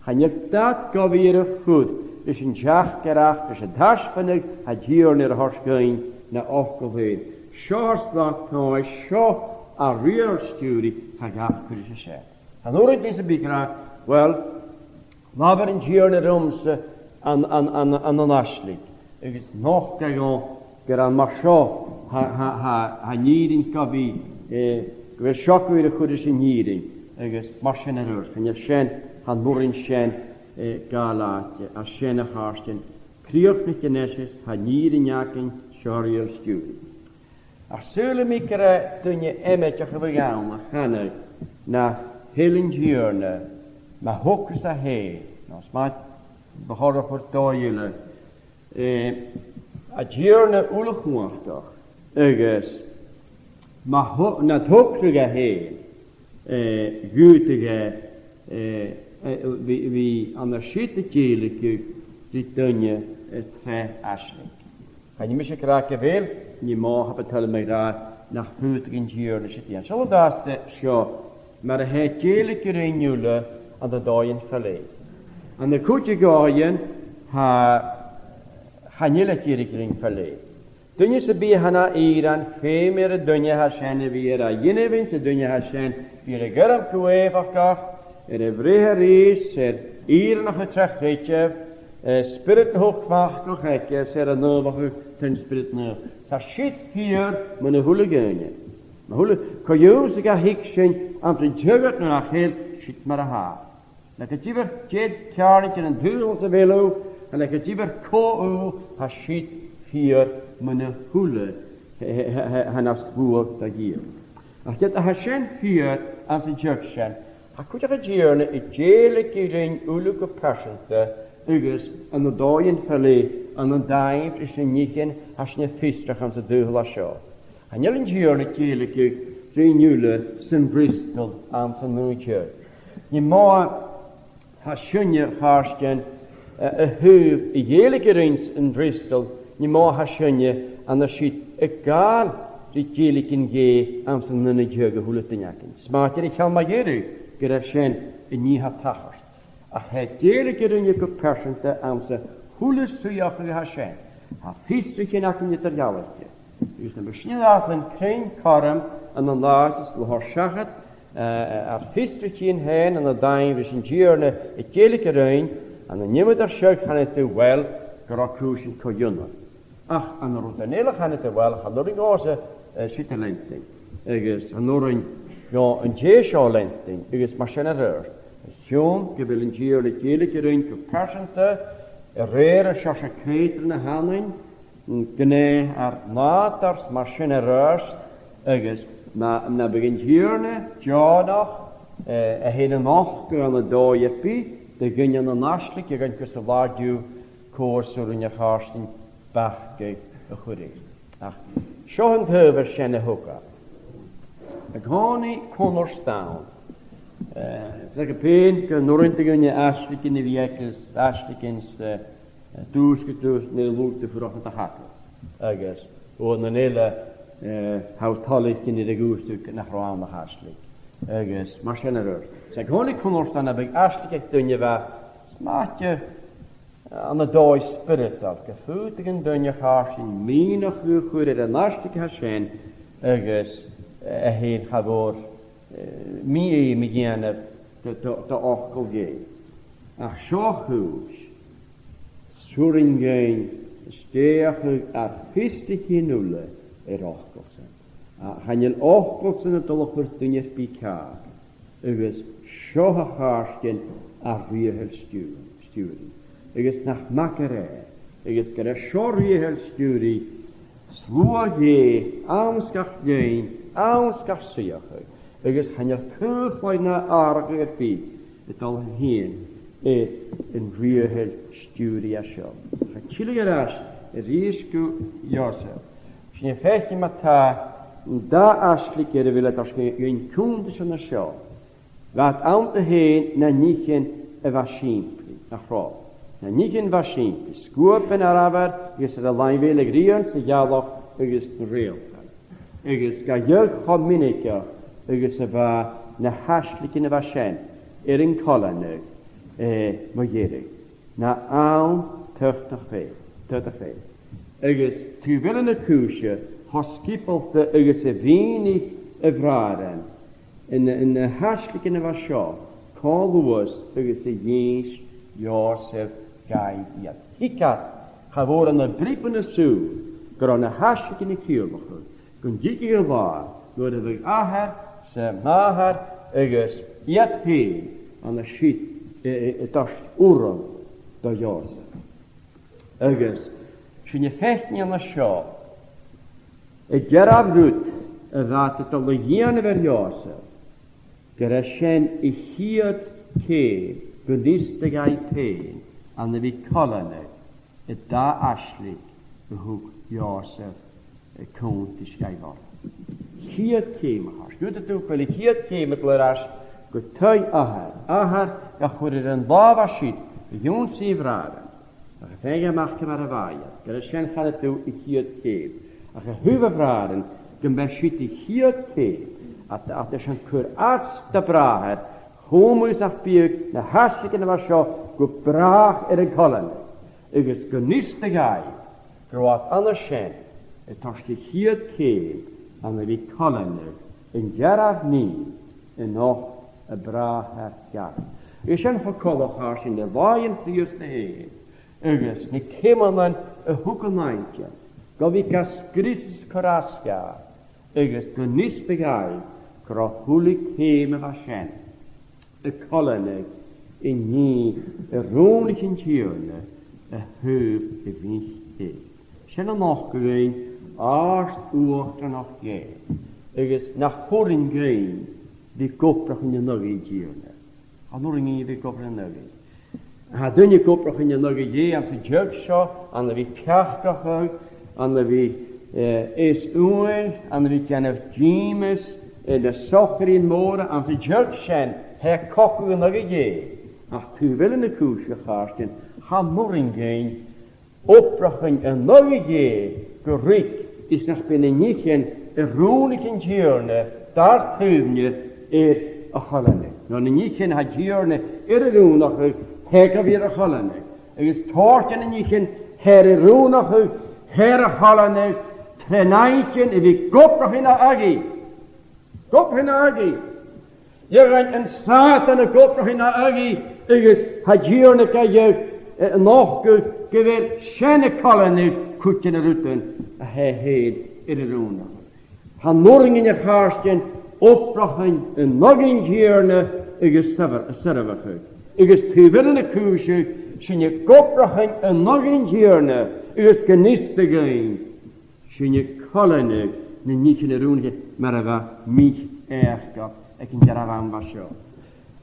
Chan eil dad gu bhith air a chur ris an teachdaireachd, ris an taisbeanadh a tha an Tighearna air a thoirt dhuinn na fhacal fhèin. Seo ar slat-tomhais, seo ar riaghailt-stiùiridh, tha gach cur ris a sin. An uair a bhios mi ag ràdh, uill, labhair an Tighearna riumsa ann, ann, ann, ann an aisling, agus nochd e dhomh gur ann mar seo Tha, tha, tha, tha an fhìrinn gu bhith, eh, gu bheil siocair a' cur ris an fhìrinn, agus mar sin air adhart. Chan eil sin, chan urrainn sin, eh, gabhail àite, ach sin a chàirdean, crìochnaichte a-nis is tha an fhìrinn againn seo ri stiùireadh. Ach saoilidh mi gur e duine amaideach a bhiodh ann a chanadh nach eil an Tighearna, ma thogras e fhèin, no 's math, bu chòir a chur dòigh eile, eh, an Tighearna uile-chumhachdach, agus ma tho-, na togradh e fhèin, eh, dh'fhaodadh e, eh, eh, bhith, bhith an siud a' dèiligeadh ri duine, eh, tro aisling. Chan eil mise ag ràdh gu bheil, nì mò, cha bu toil leam a ràdh nach fhaodadh an Tighearna siud a dhèanamh. Seall an-dràsta seo, mar a tha e a' dèiligeadh rinn uile ann an dòighean fa leth. Ann an cuid dhòighean, tha, chan eil e a' dèiligeadh rinn fa leth. Duine sam bith a tha na fhìrean, feumaidh air an duine a tha sin a bhith air a dhèanamh, 's an duine a tha sin, bidh e air a ghairm gu èifeachdach, air a bhreith a-rithist, air fhìreanachadh tro chreideamh, eh, spiorad na h-uile-chumhachdach aige, 's air a naomhachadh tron Spiorad Naomh. Tha siud fìor mun a h-uile duine. Mun a h-uile, co-dhiù 's gun tig sinn anns an t-saoghal nuair nach eil siud mar a tha. Leig gu diofar dè an ceàrnaidh den t-saoghal sa bheil thu, leig gu diofar cò thu, tha siud fìor mun a h-uile, tha, tha, tha, tha nas luaithe do Dhia. Ach ged a tha sin fìor anns an t-seagh sin, tha cuideachd an Tighearna a' dèiligeadh rinn uile gu pearsanta, agus ann an dòighean fa leth, ann an dàimh ris na nithean a tha sinn a' fiosrachadh anns an t-saoghal a tha seo. Chan eil an Tighearna a' dèiligeadh rinn uile san fhreastal anns an aon dòigh. Nì mò tha sinne, a chàirdean, eh, a thaobh a dhèiligeadh rinn san fhreastal, nì mò tha sinne an siud a' gabhail ri dèiligeadh Dhè anns an aon dòigh a h-uile duine againn. 'S mathaid air a cheann mu dheireadh gur e sin an nì a tha a' tachairt. Ach tha e a' dèiligeadh rinne gu pearsanta anns a h-uile suidheachadh a tha sin. Tha fiosraichean againn eadar-dhealaichte. Agus nam biodh sinne an dòchas cruinn cothrom ann an àite 's a' toirt seachad, eh, ar fiosraichean fhèin ann an dàimh ris an Tighearna a' dèiligeadh rinn, ann an iomadach seagh chanadh tu, uill, gun robh cùisean co-ionann. Ach ann an rudan eile chanadh tu, uill, chan urrainn dhòmhsa, eh, siud a leantainn. Agus chan urrainn dhomh an tè seo a leantainn, agus mar sin air adhart. A chionn gu bheil an Tighearna a' dèiligeadh rinn gu pearsanta, a rèir an seòrsa creutairean a th' annainn, gnè ar nàdar 's mar sin air adhart, agus na, nam biodh an Tighearna deònach, eh, a tha e na fhaca ann an dòigh sam bith, do dhuine ann an aisling, a dh'aithghearr gus an latha an-diugh cò as urrainn, a chàirdean, bacadh a chur air. Ach seo an t-adhbhar sin a thug e. An-còmhnaidh cunnart ann. Eh, 's e gu pèin gun urrainn do dhuine aislingean a bhith aige, aislingean 's, eh, dùsgadh tu 's an uair sin luaidh tu fuireach nad chadal. Agus uaireannan eile, eh, tha thu toilichte nuair a dh'fhàsas tu nach robh ann ach aisling. Agus mar sin air adhart. 'S e an-còmhnaidh cunnart ann, nam biodh aisling aig duine a bha, 's mathaid, ann an dòigh spioradail, gum faodadh an duine, a chàirdean, mìneachadh a chur air an aisling a tha sin, agus, eh, e fhèin cha mhòr, eh, mì-fheum a dhèanamh do, do, do fhacal Dhè. Ach seo a' chùis, 's urrainn dhuinn stèidheachadh ar fiosraichean uile air fhacalsan. A, chan eil fhacalsan a' dol a chur duine air bith ceàrr. Agus seo, a chàirdean, ar riaghailt stiùir-, stiùiridh. Agus nach math gur e, agus gur e seo riaghailt stiùiridh, sluagh Dhè, anns gach linn, anns gach suidheachadh, agus chan eil caochladh no àrachadh air bith a' dol a thighinn air an riaghailt stiùiridh a tha seo. Cha till e air ais a-rithist gu Iòsaph. Sin a' faicinn ma-thà an dà aisling air a bheil e a' toirt dhuinn cunntas an seo. Bha iad annta fhèin na nithean a bha sìmplidh, nach robh? Na nithean a bha sìmplidh, sguab an arbhair agus air an làimh eile a' ghrian 's a' ghealach agus na reultan. Agus gu dearbh cho mionaideach agus a bha na h-aislingean a bha sin air an coileanadh, eh, mu dheireadh. Na ann, tadhach fhèin, tadhach fhèin. Agus taobh eile na cùise, cho sgiobalta agus a mhìnich a bhràithrean, an, an, na h-aislingean a bha seo, cò luath 's agus a dh'inns Iòsaph dhaibh iad. Thig iad, cha mhòr ann am bribean an sùil, gun robh na h-aiseagan a' ciallachadh gun tigeadh an là nuair a bhiodh athair 's a màthair agus iad fhèin an siud, e, e, e, toirt urram do Iòsaph. Agus sinn a' faicinn an seo, an dearbh rud a bha iad a' dol a dhèanamh air Iòsaph, gur e sin a' chiad cheum gun fhiosta dhaibh fhèin ann a bhith a' coileanadh an dà aisling a thug Iòsaph, e, cunntais dhaibh orra. Chiad cheum a tha sin. Dh'fhaodadh tu gu bheil a' chiad cheum a' dol air ais gu taigh athair, athair a chur air an làmh-sa a dh'ionnsaigh a bhràithrean. Ach a' faighinn a-mach ciamar a bha iad, gur e sin, chanadh tu, a' chiad cheum. Ach a thaobh a bhràithrean, gum b' e siud a' chiad cheum, a, a, a tha sin a' cur às do bhràthair, cho mòr 's nach biodh na h-aiseagan a bha seo gu bràth air a coileanadh, agus gun fhiosta dhaibh gun robh iad an sin a' toirt a' chiad cheum ann a bhith a' coileanadh an dearbh nì a nochd am bràthair-gheal. Agus sin cho coltach, a chàirdean, ri làithean Chrìosda fhèin, agus na ceumannan a thug an t-Aingil, gu bhith ga sgriosadh 's cur às dha, agus gun fhiosta dhaibh gun robh a h-uile ceum a bha sin a' coileanadh an nì a rùnaich an Tighearna a thaobh a' mhic fhèin. Sin a nochd dhuinn àrd-uachdaranachd Dhè, agus nach urrainn dhuinn bhith ag obrachadh an aghaidh an Tighearna. Chan urrainn dhuinn bhith ag obrachadh an aghaidh. Tha daoine ag obrachadh an aghaidh Dhè anns an t-seagh seo, ann a bhith a' peacachadh, ann a bhith, eh, aos-umhail, ann a bhith a' dèanamh dìmeas, eh, na sochairean mòra, anns an t-seagh sin, tha e a' cogadh an aghaidh Dhè. Ach taobh eile na cùise, a chàirdean, chan urrainn dhuinn obrachadh an aghaidh Dhè gu ruige is nach bi na nithean a rùnaich an Tighearna dar taobh-ne air a choileanadh. No na nithean a tha an Tighearna air a rùnachadh, tha e gu bhith air a choileanadh. Agus tòrr de na nithean a tha e air a rùnachadh, tha e air a choileanadh, tron fhaicinn a bhith ag obrachadh na aghaidh. Ag obrachadh na aghaidh. Dh'fhaodadh an Sàtan a bhith ag obrachadh na aghaidh agus tha an Tighearna ga, eh, nochdadh gu bheil sin a' coileanadh cuid de na rudan a tha e fhèin air a rùnachadh. Chan urrainn dhuinn, a chàirdean, obrachadh an aghaidh an Tighearna agus soir-, soirbheachadh. Agus taobh eile na cùise, sinn ag obrachadh an aghaidh an Tighearna agus gun fhiosta dhuinn, sinn a' coileanadh na nithean a rùnaich e, mar a bha mic Iàcoib aig an dearbh àm a bha seo.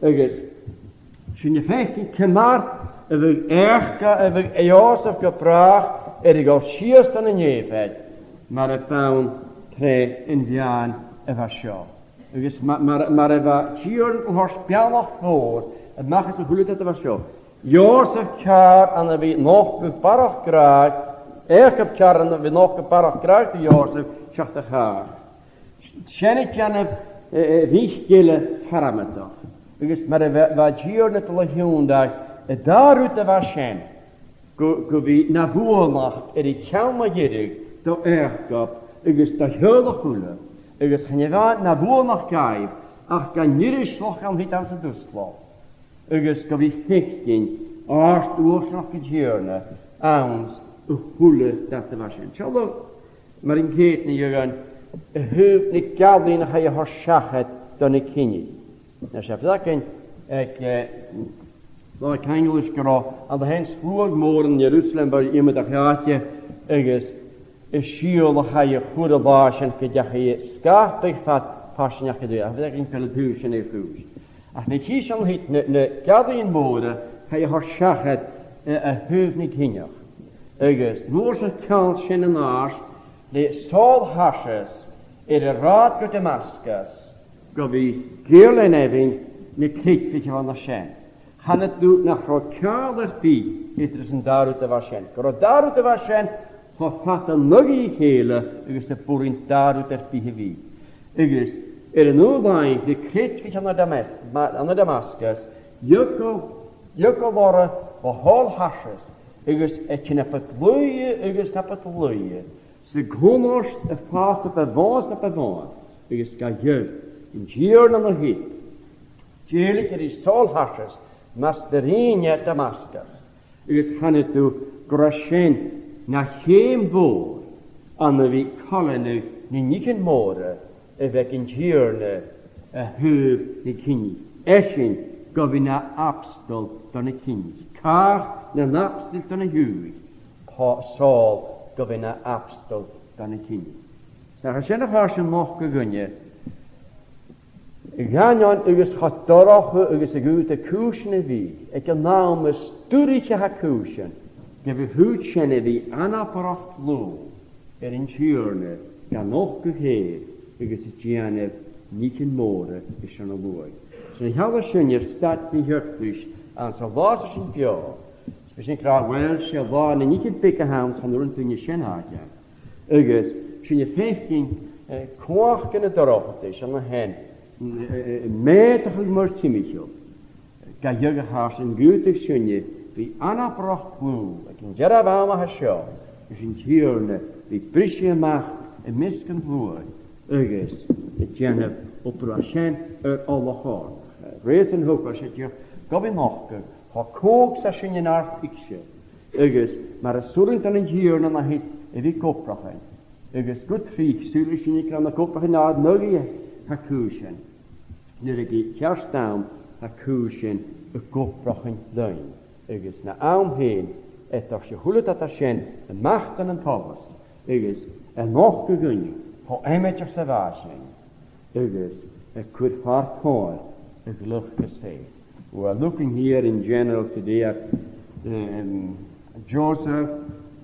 Agus sinn a' faicinn ciamar a bhiodh Iàcob, a bhiodh Iòsaph gu bràth air a dhol sìos dhan an Èipheit, mar a b' ann tro mheadhan a bha seo. Agus ma-, mar, mar a bha an Tighearna a' toirt beannachd mhòr a-mach às a h-uile dad a bha seo. Iòsaph ceàrr ann a bhith a' nochdadh barrachd gràdh, Iàcob ceàrr ann a bhith a' nochdadh barrachd gràdh do Iòsaph seach do chàch. Sin a' dèanamh, eh, eh, a' mhic eile farmadach. Agus mar a bha, bha an Tighearna a' dol a thionndadh an dà rud a bha sin, gu, gu bhith na bhuannachd air a cheann mu dheireadh do Iàcob agus do theaghlach uile, agus chan e a-mhàin na bhuannachd dhaibh, ach dhan iriosal a th' ann thìde anns an t-slògh. Agus gu bhith a' faicinn àrd-uachdaranachd an Tighearna anns a h-uile dad a bha sin. Seall, mar an ceudna, a thaobh na geallaidhean a chaidh a thoirt seachad do na cinnidh. Nise, tha sinn a' faicinn aig, eh, Leabhar Caingleis gun robh an t-sluagh mòr ann an Ierusalem, bha iad iomadach àite, agus an sìol a chaidh a chur an là sin gun deachaidh e a sgapadh fad farsaingeachd an t-saoghail. Tha sinn a' faicinn gu bheil an taobh sin air a' chùis. Ach na chì sinn an siud na, na geallaidhean mòra a chaidh a thoirt seachad, eh, a thaobh nan cinneach. Agus an uair sin ceangal sin an-àirde le Saul Tharsis air an rathad gu Damascus, gu bhith a' ciallachadh na creidmhich a bh' ann an sin. Chanadh tu nach robh ceangal air bith eadar an dà rud a bha sin. Gun robh an dà rud a bha sin cho fada an aghaidh a chèile agus am b' urrainn dà rud air bith a bhith. Agus air an aon làimh, na creidmhich ann an Damas-, ma-, ann an Damascus, dh'eagal, dh'eagal orra bho Shaul Tharsis, agus e a' tighinn na bu dlùithe agus na bu dlùithe, 's a' cunnart a' fàs na bu mhotha 's na bu mhotha, agus ga gheibh an Tighearna na thìde. Dèilig air Saul Tharsis, mas do rinn e Damascus. Agus chanadh tu gun robh sin na cheum mhòr ann a bhith coileanadh nan nithean mòra a bh' aig an Tighearna a thaobh nan cinnich. Esan gu bhith na abstol do na cinnich. Càch nan abstol do na h-Iùdhaich, tha Sàl gu bhith na abstol do na cinnich. 'S nach eil sin a' cur sin a-mach gu dhuinne, dh'aindeoin agus cho dorcha agus a dh'fhaodadh cùisean a bhith, aig an àm as duirche a tha cùisean, gu bheil thu fhèin a' faighinn anabarrachd dlùth air an Tighearna gan nochdadh fhèin agus a' dèanamh nithean mòra airson a shluaigh. 'S ann a sheallas sinn air staid na h-iarcais anns an latha sin beò, 's bidh sinn ag ràdh, uill, 's e latha nan nithean beaga a th' ann, chan urrainn dhuinne sin fhaighinn. Agus sinn a' faicinn, eh, cumhachd na dorchadais, sin na th' ann, eh, eh, meudachadh mar timcheall, gu dhearbh a tha sin, gu dè tha sin, bidh anabarrachd dlùth aig an dearbh àm a tha seo, is an Tighearna bidh briseadh a-mach am measg an t-sluaigh, agus a' dèanamh obair a tha sin air olach oirnn. Eh, reusan thug e, 's e dìreach gu bhith nochdadh, tha còig sa sin an àrd thuigse, agus mar as urrainn don Tighearna na thèid a bhith ag obrachadh, agus gu tric saoilidh sinn gur ann ag obrachadh an àird nuair a tha cùisean, nuair a tha ceart àm, tha cùisean ag obrachadh dhuinn, agus na àm fhèin, eadar seo, a h-uile dad a tha sin a-mach dhan an tomhas, agus a' nochdadh dhuinne, tha e a' mìneachadh sa bha sin, agus a' cur far comhair a' ghluasaid. We're looking here in general today at, um, Joseph,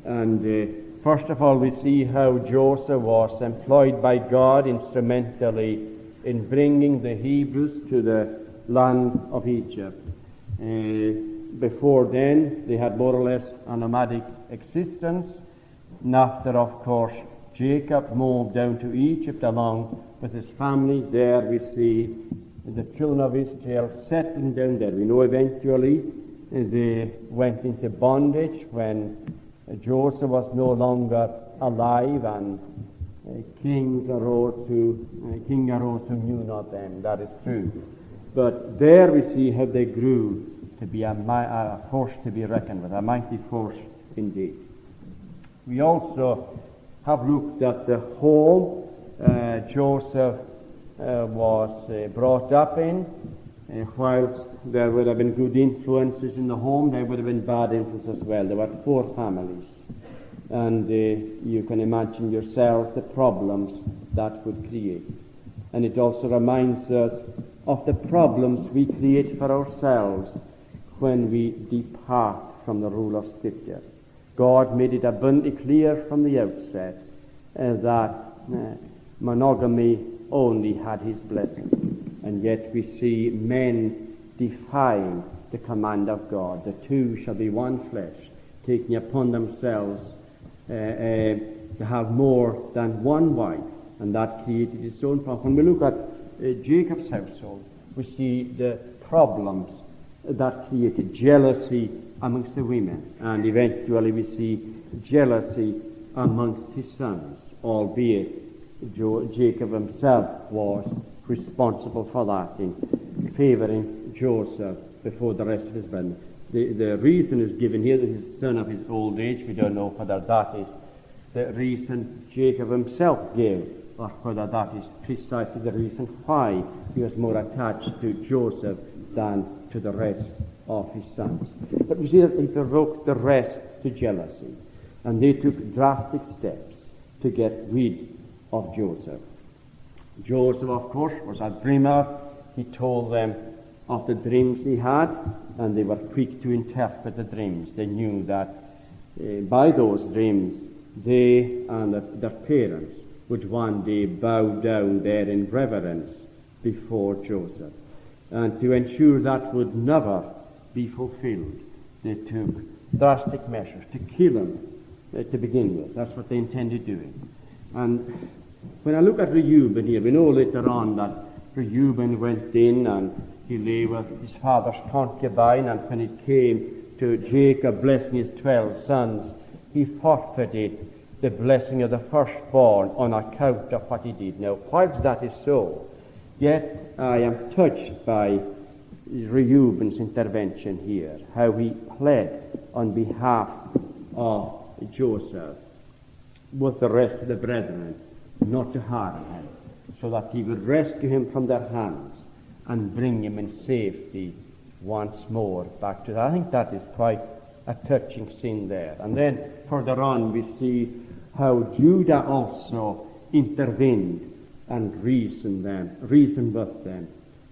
and, uh, first of all, we see how Joseph was employed by God instrumentally in bringing the Hebrews to the land of Egypt. Uh, before then, they had more or less a nomadic existence. And after, of course, Jacob moved down to Egypt along with his family, there we see the children of Israel settling down there. We know eventually, uh, they went into bondage when, uh, Joseph was no longer alive, and, uh, kings arose who, uh, king arose who knew not them. That is true. But there we see how they grew to be a mi-, a force to be reckoned with, a mighty force indeed. We also have looked at the home, uh, Joseph, uh, was, uh, brought up in. Uh, whilst there would have been good influences in the home, there would have been bad influences as well. There were four families. And, uh, you can imagine yourself the problems that would create. And it also reminds us of the problems we create for ourselves when we depart from the rule of Scripture. God made it abundantly clear from the outset, uh, that, uh, monogamy only had his blessing. And yet we see men defying the command of God, "The two shall be one flesh," taking upon themselves, uh, uh, to have more than one wife, and that created its own problem. When we look at, uh, Jacob's household, we see the problems that created jealousy amongst the women, and eventually we see jealousy amongst his sons, albeit Jo-, Jacob himself was responsible for that in favouring Joseph before the rest of his brethren. The, the reason is given here that he's a son of his old age. We don't know whether that is the reason Jacob himself gave, or whether that is precisely the reason why he was more attached to Joseph than to the rest of his sons. But we see that he provoked the rest to jealousy, and they took drastic steps to get rid of Joseph. Joseph, of course, was a dreamer. He told them of the dreams he had, and they were quick to interpret the dreams. They knew that, uh, by those dreams, they and the, their parents would one day bow down there in reverence before Joseph. And to ensure that would never be fulfilled, they took drastic measures to kill him, uh, to begin with. That's what they intended doing. And when I look at Reuben here, we know later on that Reuben went in and he lay with his father's concubine, and when it came to Jacob blessing his twelve sons, he forfeited the blessing of the firstborn on account of what he did. Now, whilst that is so, yet I am touched by Reuben's intervention here, how he pled on behalf of Joseph. with the rest of the brethren, not to harm him, so that he would rescue him from their hands and bring him in safety once more back to them. I think that is quite a touching scene there. And then further on we see how Judah also intervened and reasoned them, reasoned with them,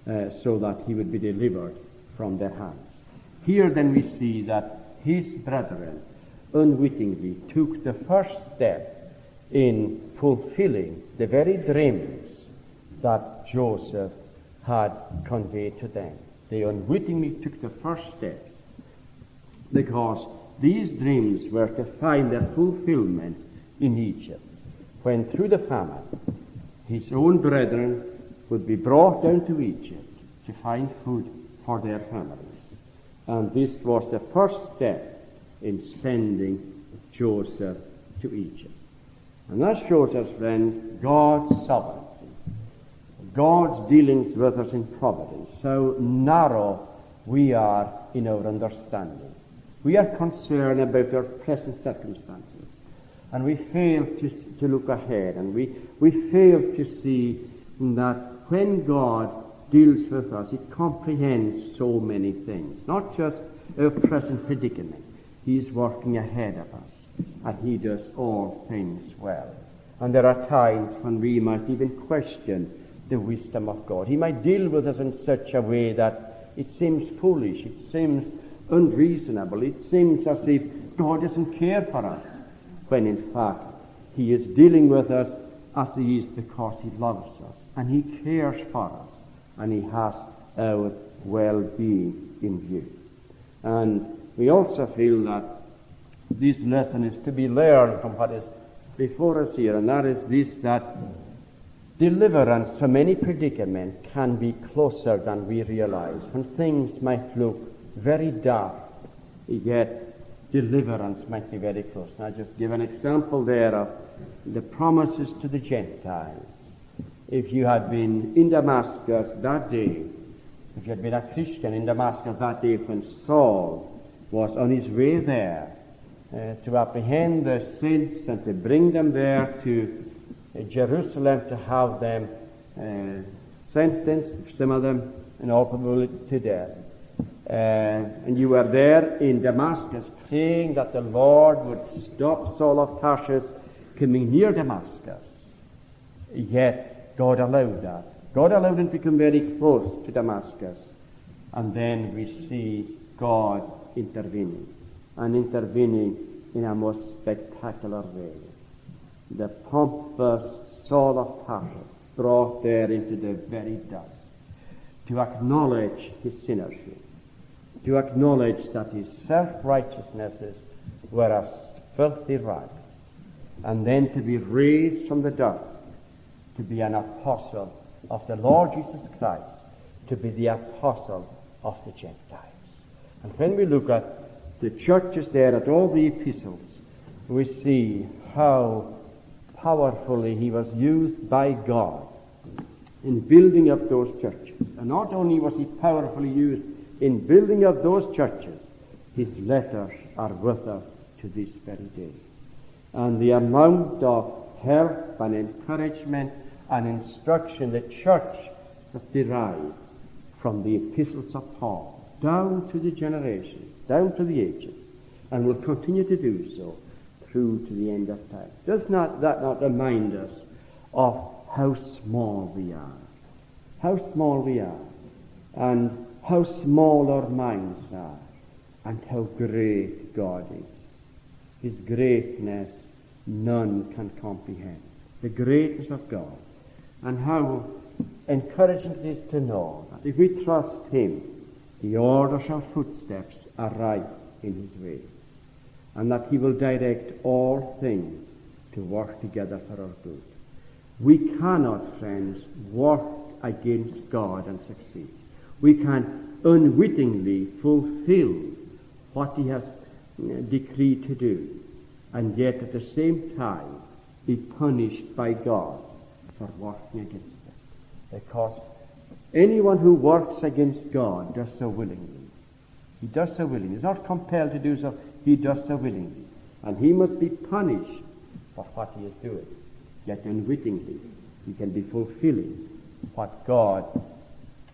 uh, so that he would be delivered from their hands. Here then we see that his brethren unwittingly took the first step in fulfilling the very dreams that Joseph had conveyed to them. They unwittingly took the first steps because these dreams were to find their fulfillment in Egypt, when through the famine his own brethren would be brought down to Egypt to find food for their families. And this was the first step in sending Joseph to Egypt. And that shows us, friends, God's sovereignty, God's dealings with us in providence, how narrow we are in our understanding. We are concerned about our present circumstances, and we fail to, to look ahead, and we, we fail to see that when God deals with us, he comprehends so many things, not just our present predicament. He is working ahead of us, and he does all things well. And there are times when we might even question the wisdom of God. He might deal with us in such a way that it seems foolish, it seems unreasonable, it seems as if God doesn't care for us, when in fact he is dealing with us as he is because he loves us, and he cares for us, and he has our well-being in view. And we also feel that this lesson is to be learned from what is before us here, and that is this, that deliverance from any predicament can be closer than we realize, when things might look very dark, yet deliverance might be very close. And I just give an example there of the promises to the Gentiles. If you had been in Damascus that day, if you had been a Christian in Damascus that day when Saul was on his way there, uh, to apprehend the saints and to bring them there to, uh, Jerusalem to have them, uh, sentenced, some of them, in all probability to death. Uh, and you were there in Damascus praying that the Lord would stop Saul of Tarsus coming near Damascus. Yet God allowed that. God allowed him to come very close to Damascus. And then we see God intervening, and intervening in a most spectacular way. The pompous Saul of Tarsus brought there into the very dust to acknowledge his sinnership, to acknowledge that his self-righteousnesses were as filthy rags, and then to be raised from the dust to be an apostle of the Lord Jesus Christ, to be the apostle of the Gentiles. And when we look at the churches there, at all the epistles, we see how powerfully he was used by God in building up those churches. And not only was he powerfully used in building up those churches, his letters are with us to this very day. And the amount of help and encouragement and instruction the church has derived from the epistles of Paul, down through the generations, down through the ages, and will continue to do so through to the end of time. Does not that not remind us of how small we are? How small we are, and how small our minds are, and how great God is. His greatness none can comprehend. The greatness of God, and how encouraging it is to know that if we trust him, he orders our footsteps aright in his ways, and that he will direct all things to work together for our good. We cannot, friends, work against God and succeed. We can unwittingly fulfill what he has, uh, decreed to do, and yet at the same time be punished by God for working against it. Because anyone who works against God does so willingly. He does so willingly. He's not compelled to do so. He does so willingly. And he must be punished for what he is doing, yet unwittingly he can be fulfilling what God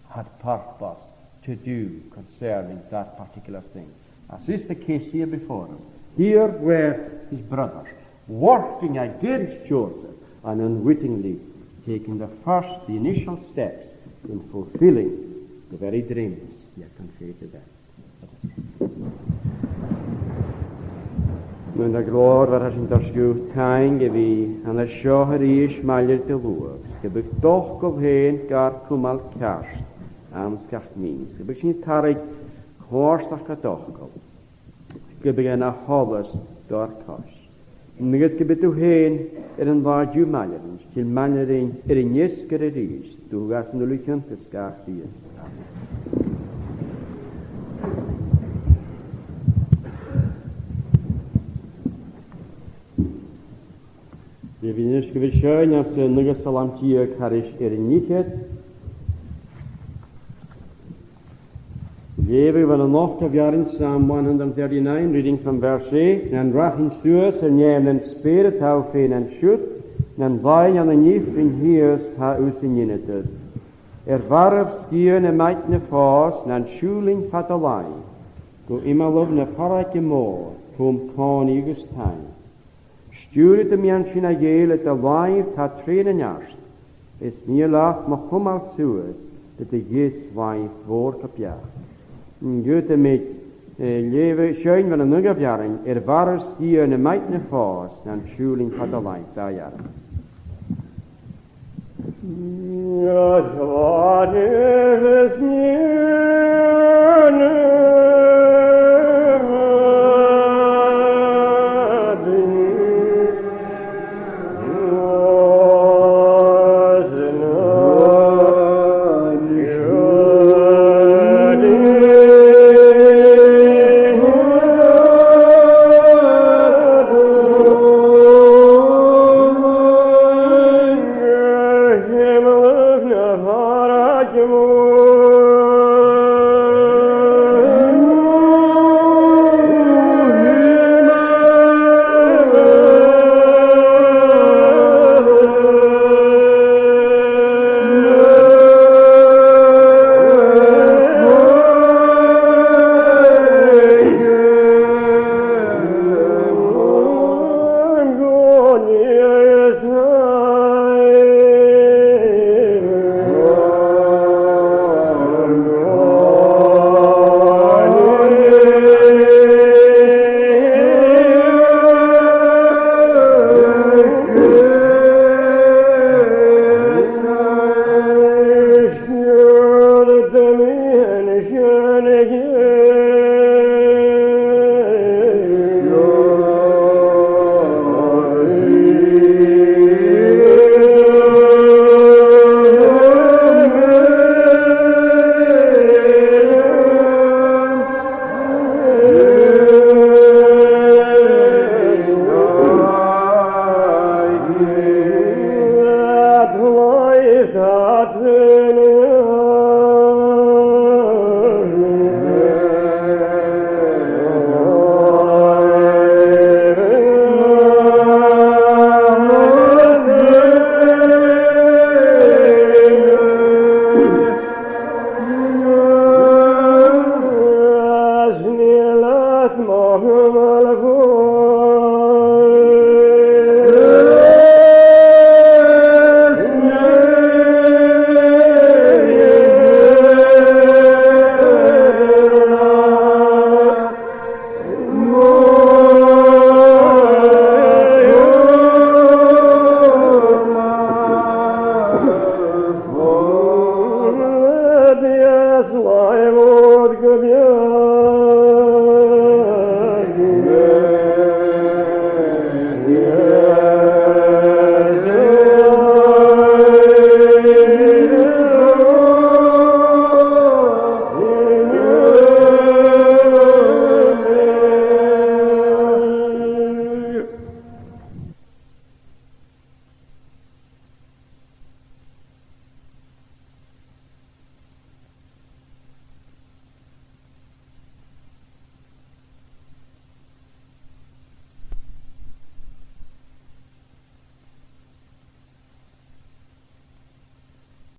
had purposed to do concerning that particular thing. As is the case here before us, here were his brothers working against Joseph and unwittingly taking the first, the initial steps in fulfilling the very dreams he had conveyed to them. Mun a' ghlòir, bheir sinn d' taing a bhith an seo a-rithist maille ri do shluagh, 's gum biodh d' fhacal fhèin gar cumail ceart anns gach nì, 's gum biodh sinn a' tarraing comhfhurtachd do d' fhacal, gum biodh e na sholas do ar cois. Agus gum bi thu fhèin air an latha an-diugh maille rinn, 's till maille rinn air an fheasgar a-rithist, do thugas an uile chionta 's gach rian. Bidh sinn a-nis gu bhith a' seinn anns an naoidheamh salm deug thairis air an fhichead. Leughaidh bhon an ochdamh rann, Psalm one hundred thirty-nine, reading from verse eight. Nan rachainn suas air nèamh nan speur, tha thu fhèin an siud, nan làimh ann an ifrinn shìos, tha thusa an ionadair. Air bharraibh sgiath na maidne fòs, nan siùbhlainn fad an làimh, gu iomall na fairge mòr, cùm còmhnaidh agus taing. Stiùiridh do mheanbh-sa a ghèilleadh, do làimh tha treun an neart, is nì leat mo chumail suas, le do gheas làimh mhòr gu beachd. An-diugh, eh, leughaidh, seinn bhon an naoidheamh rann, air bharraibh sgiath na maidne fòs, nan siùbhlainn fad an làimh, dà earrann.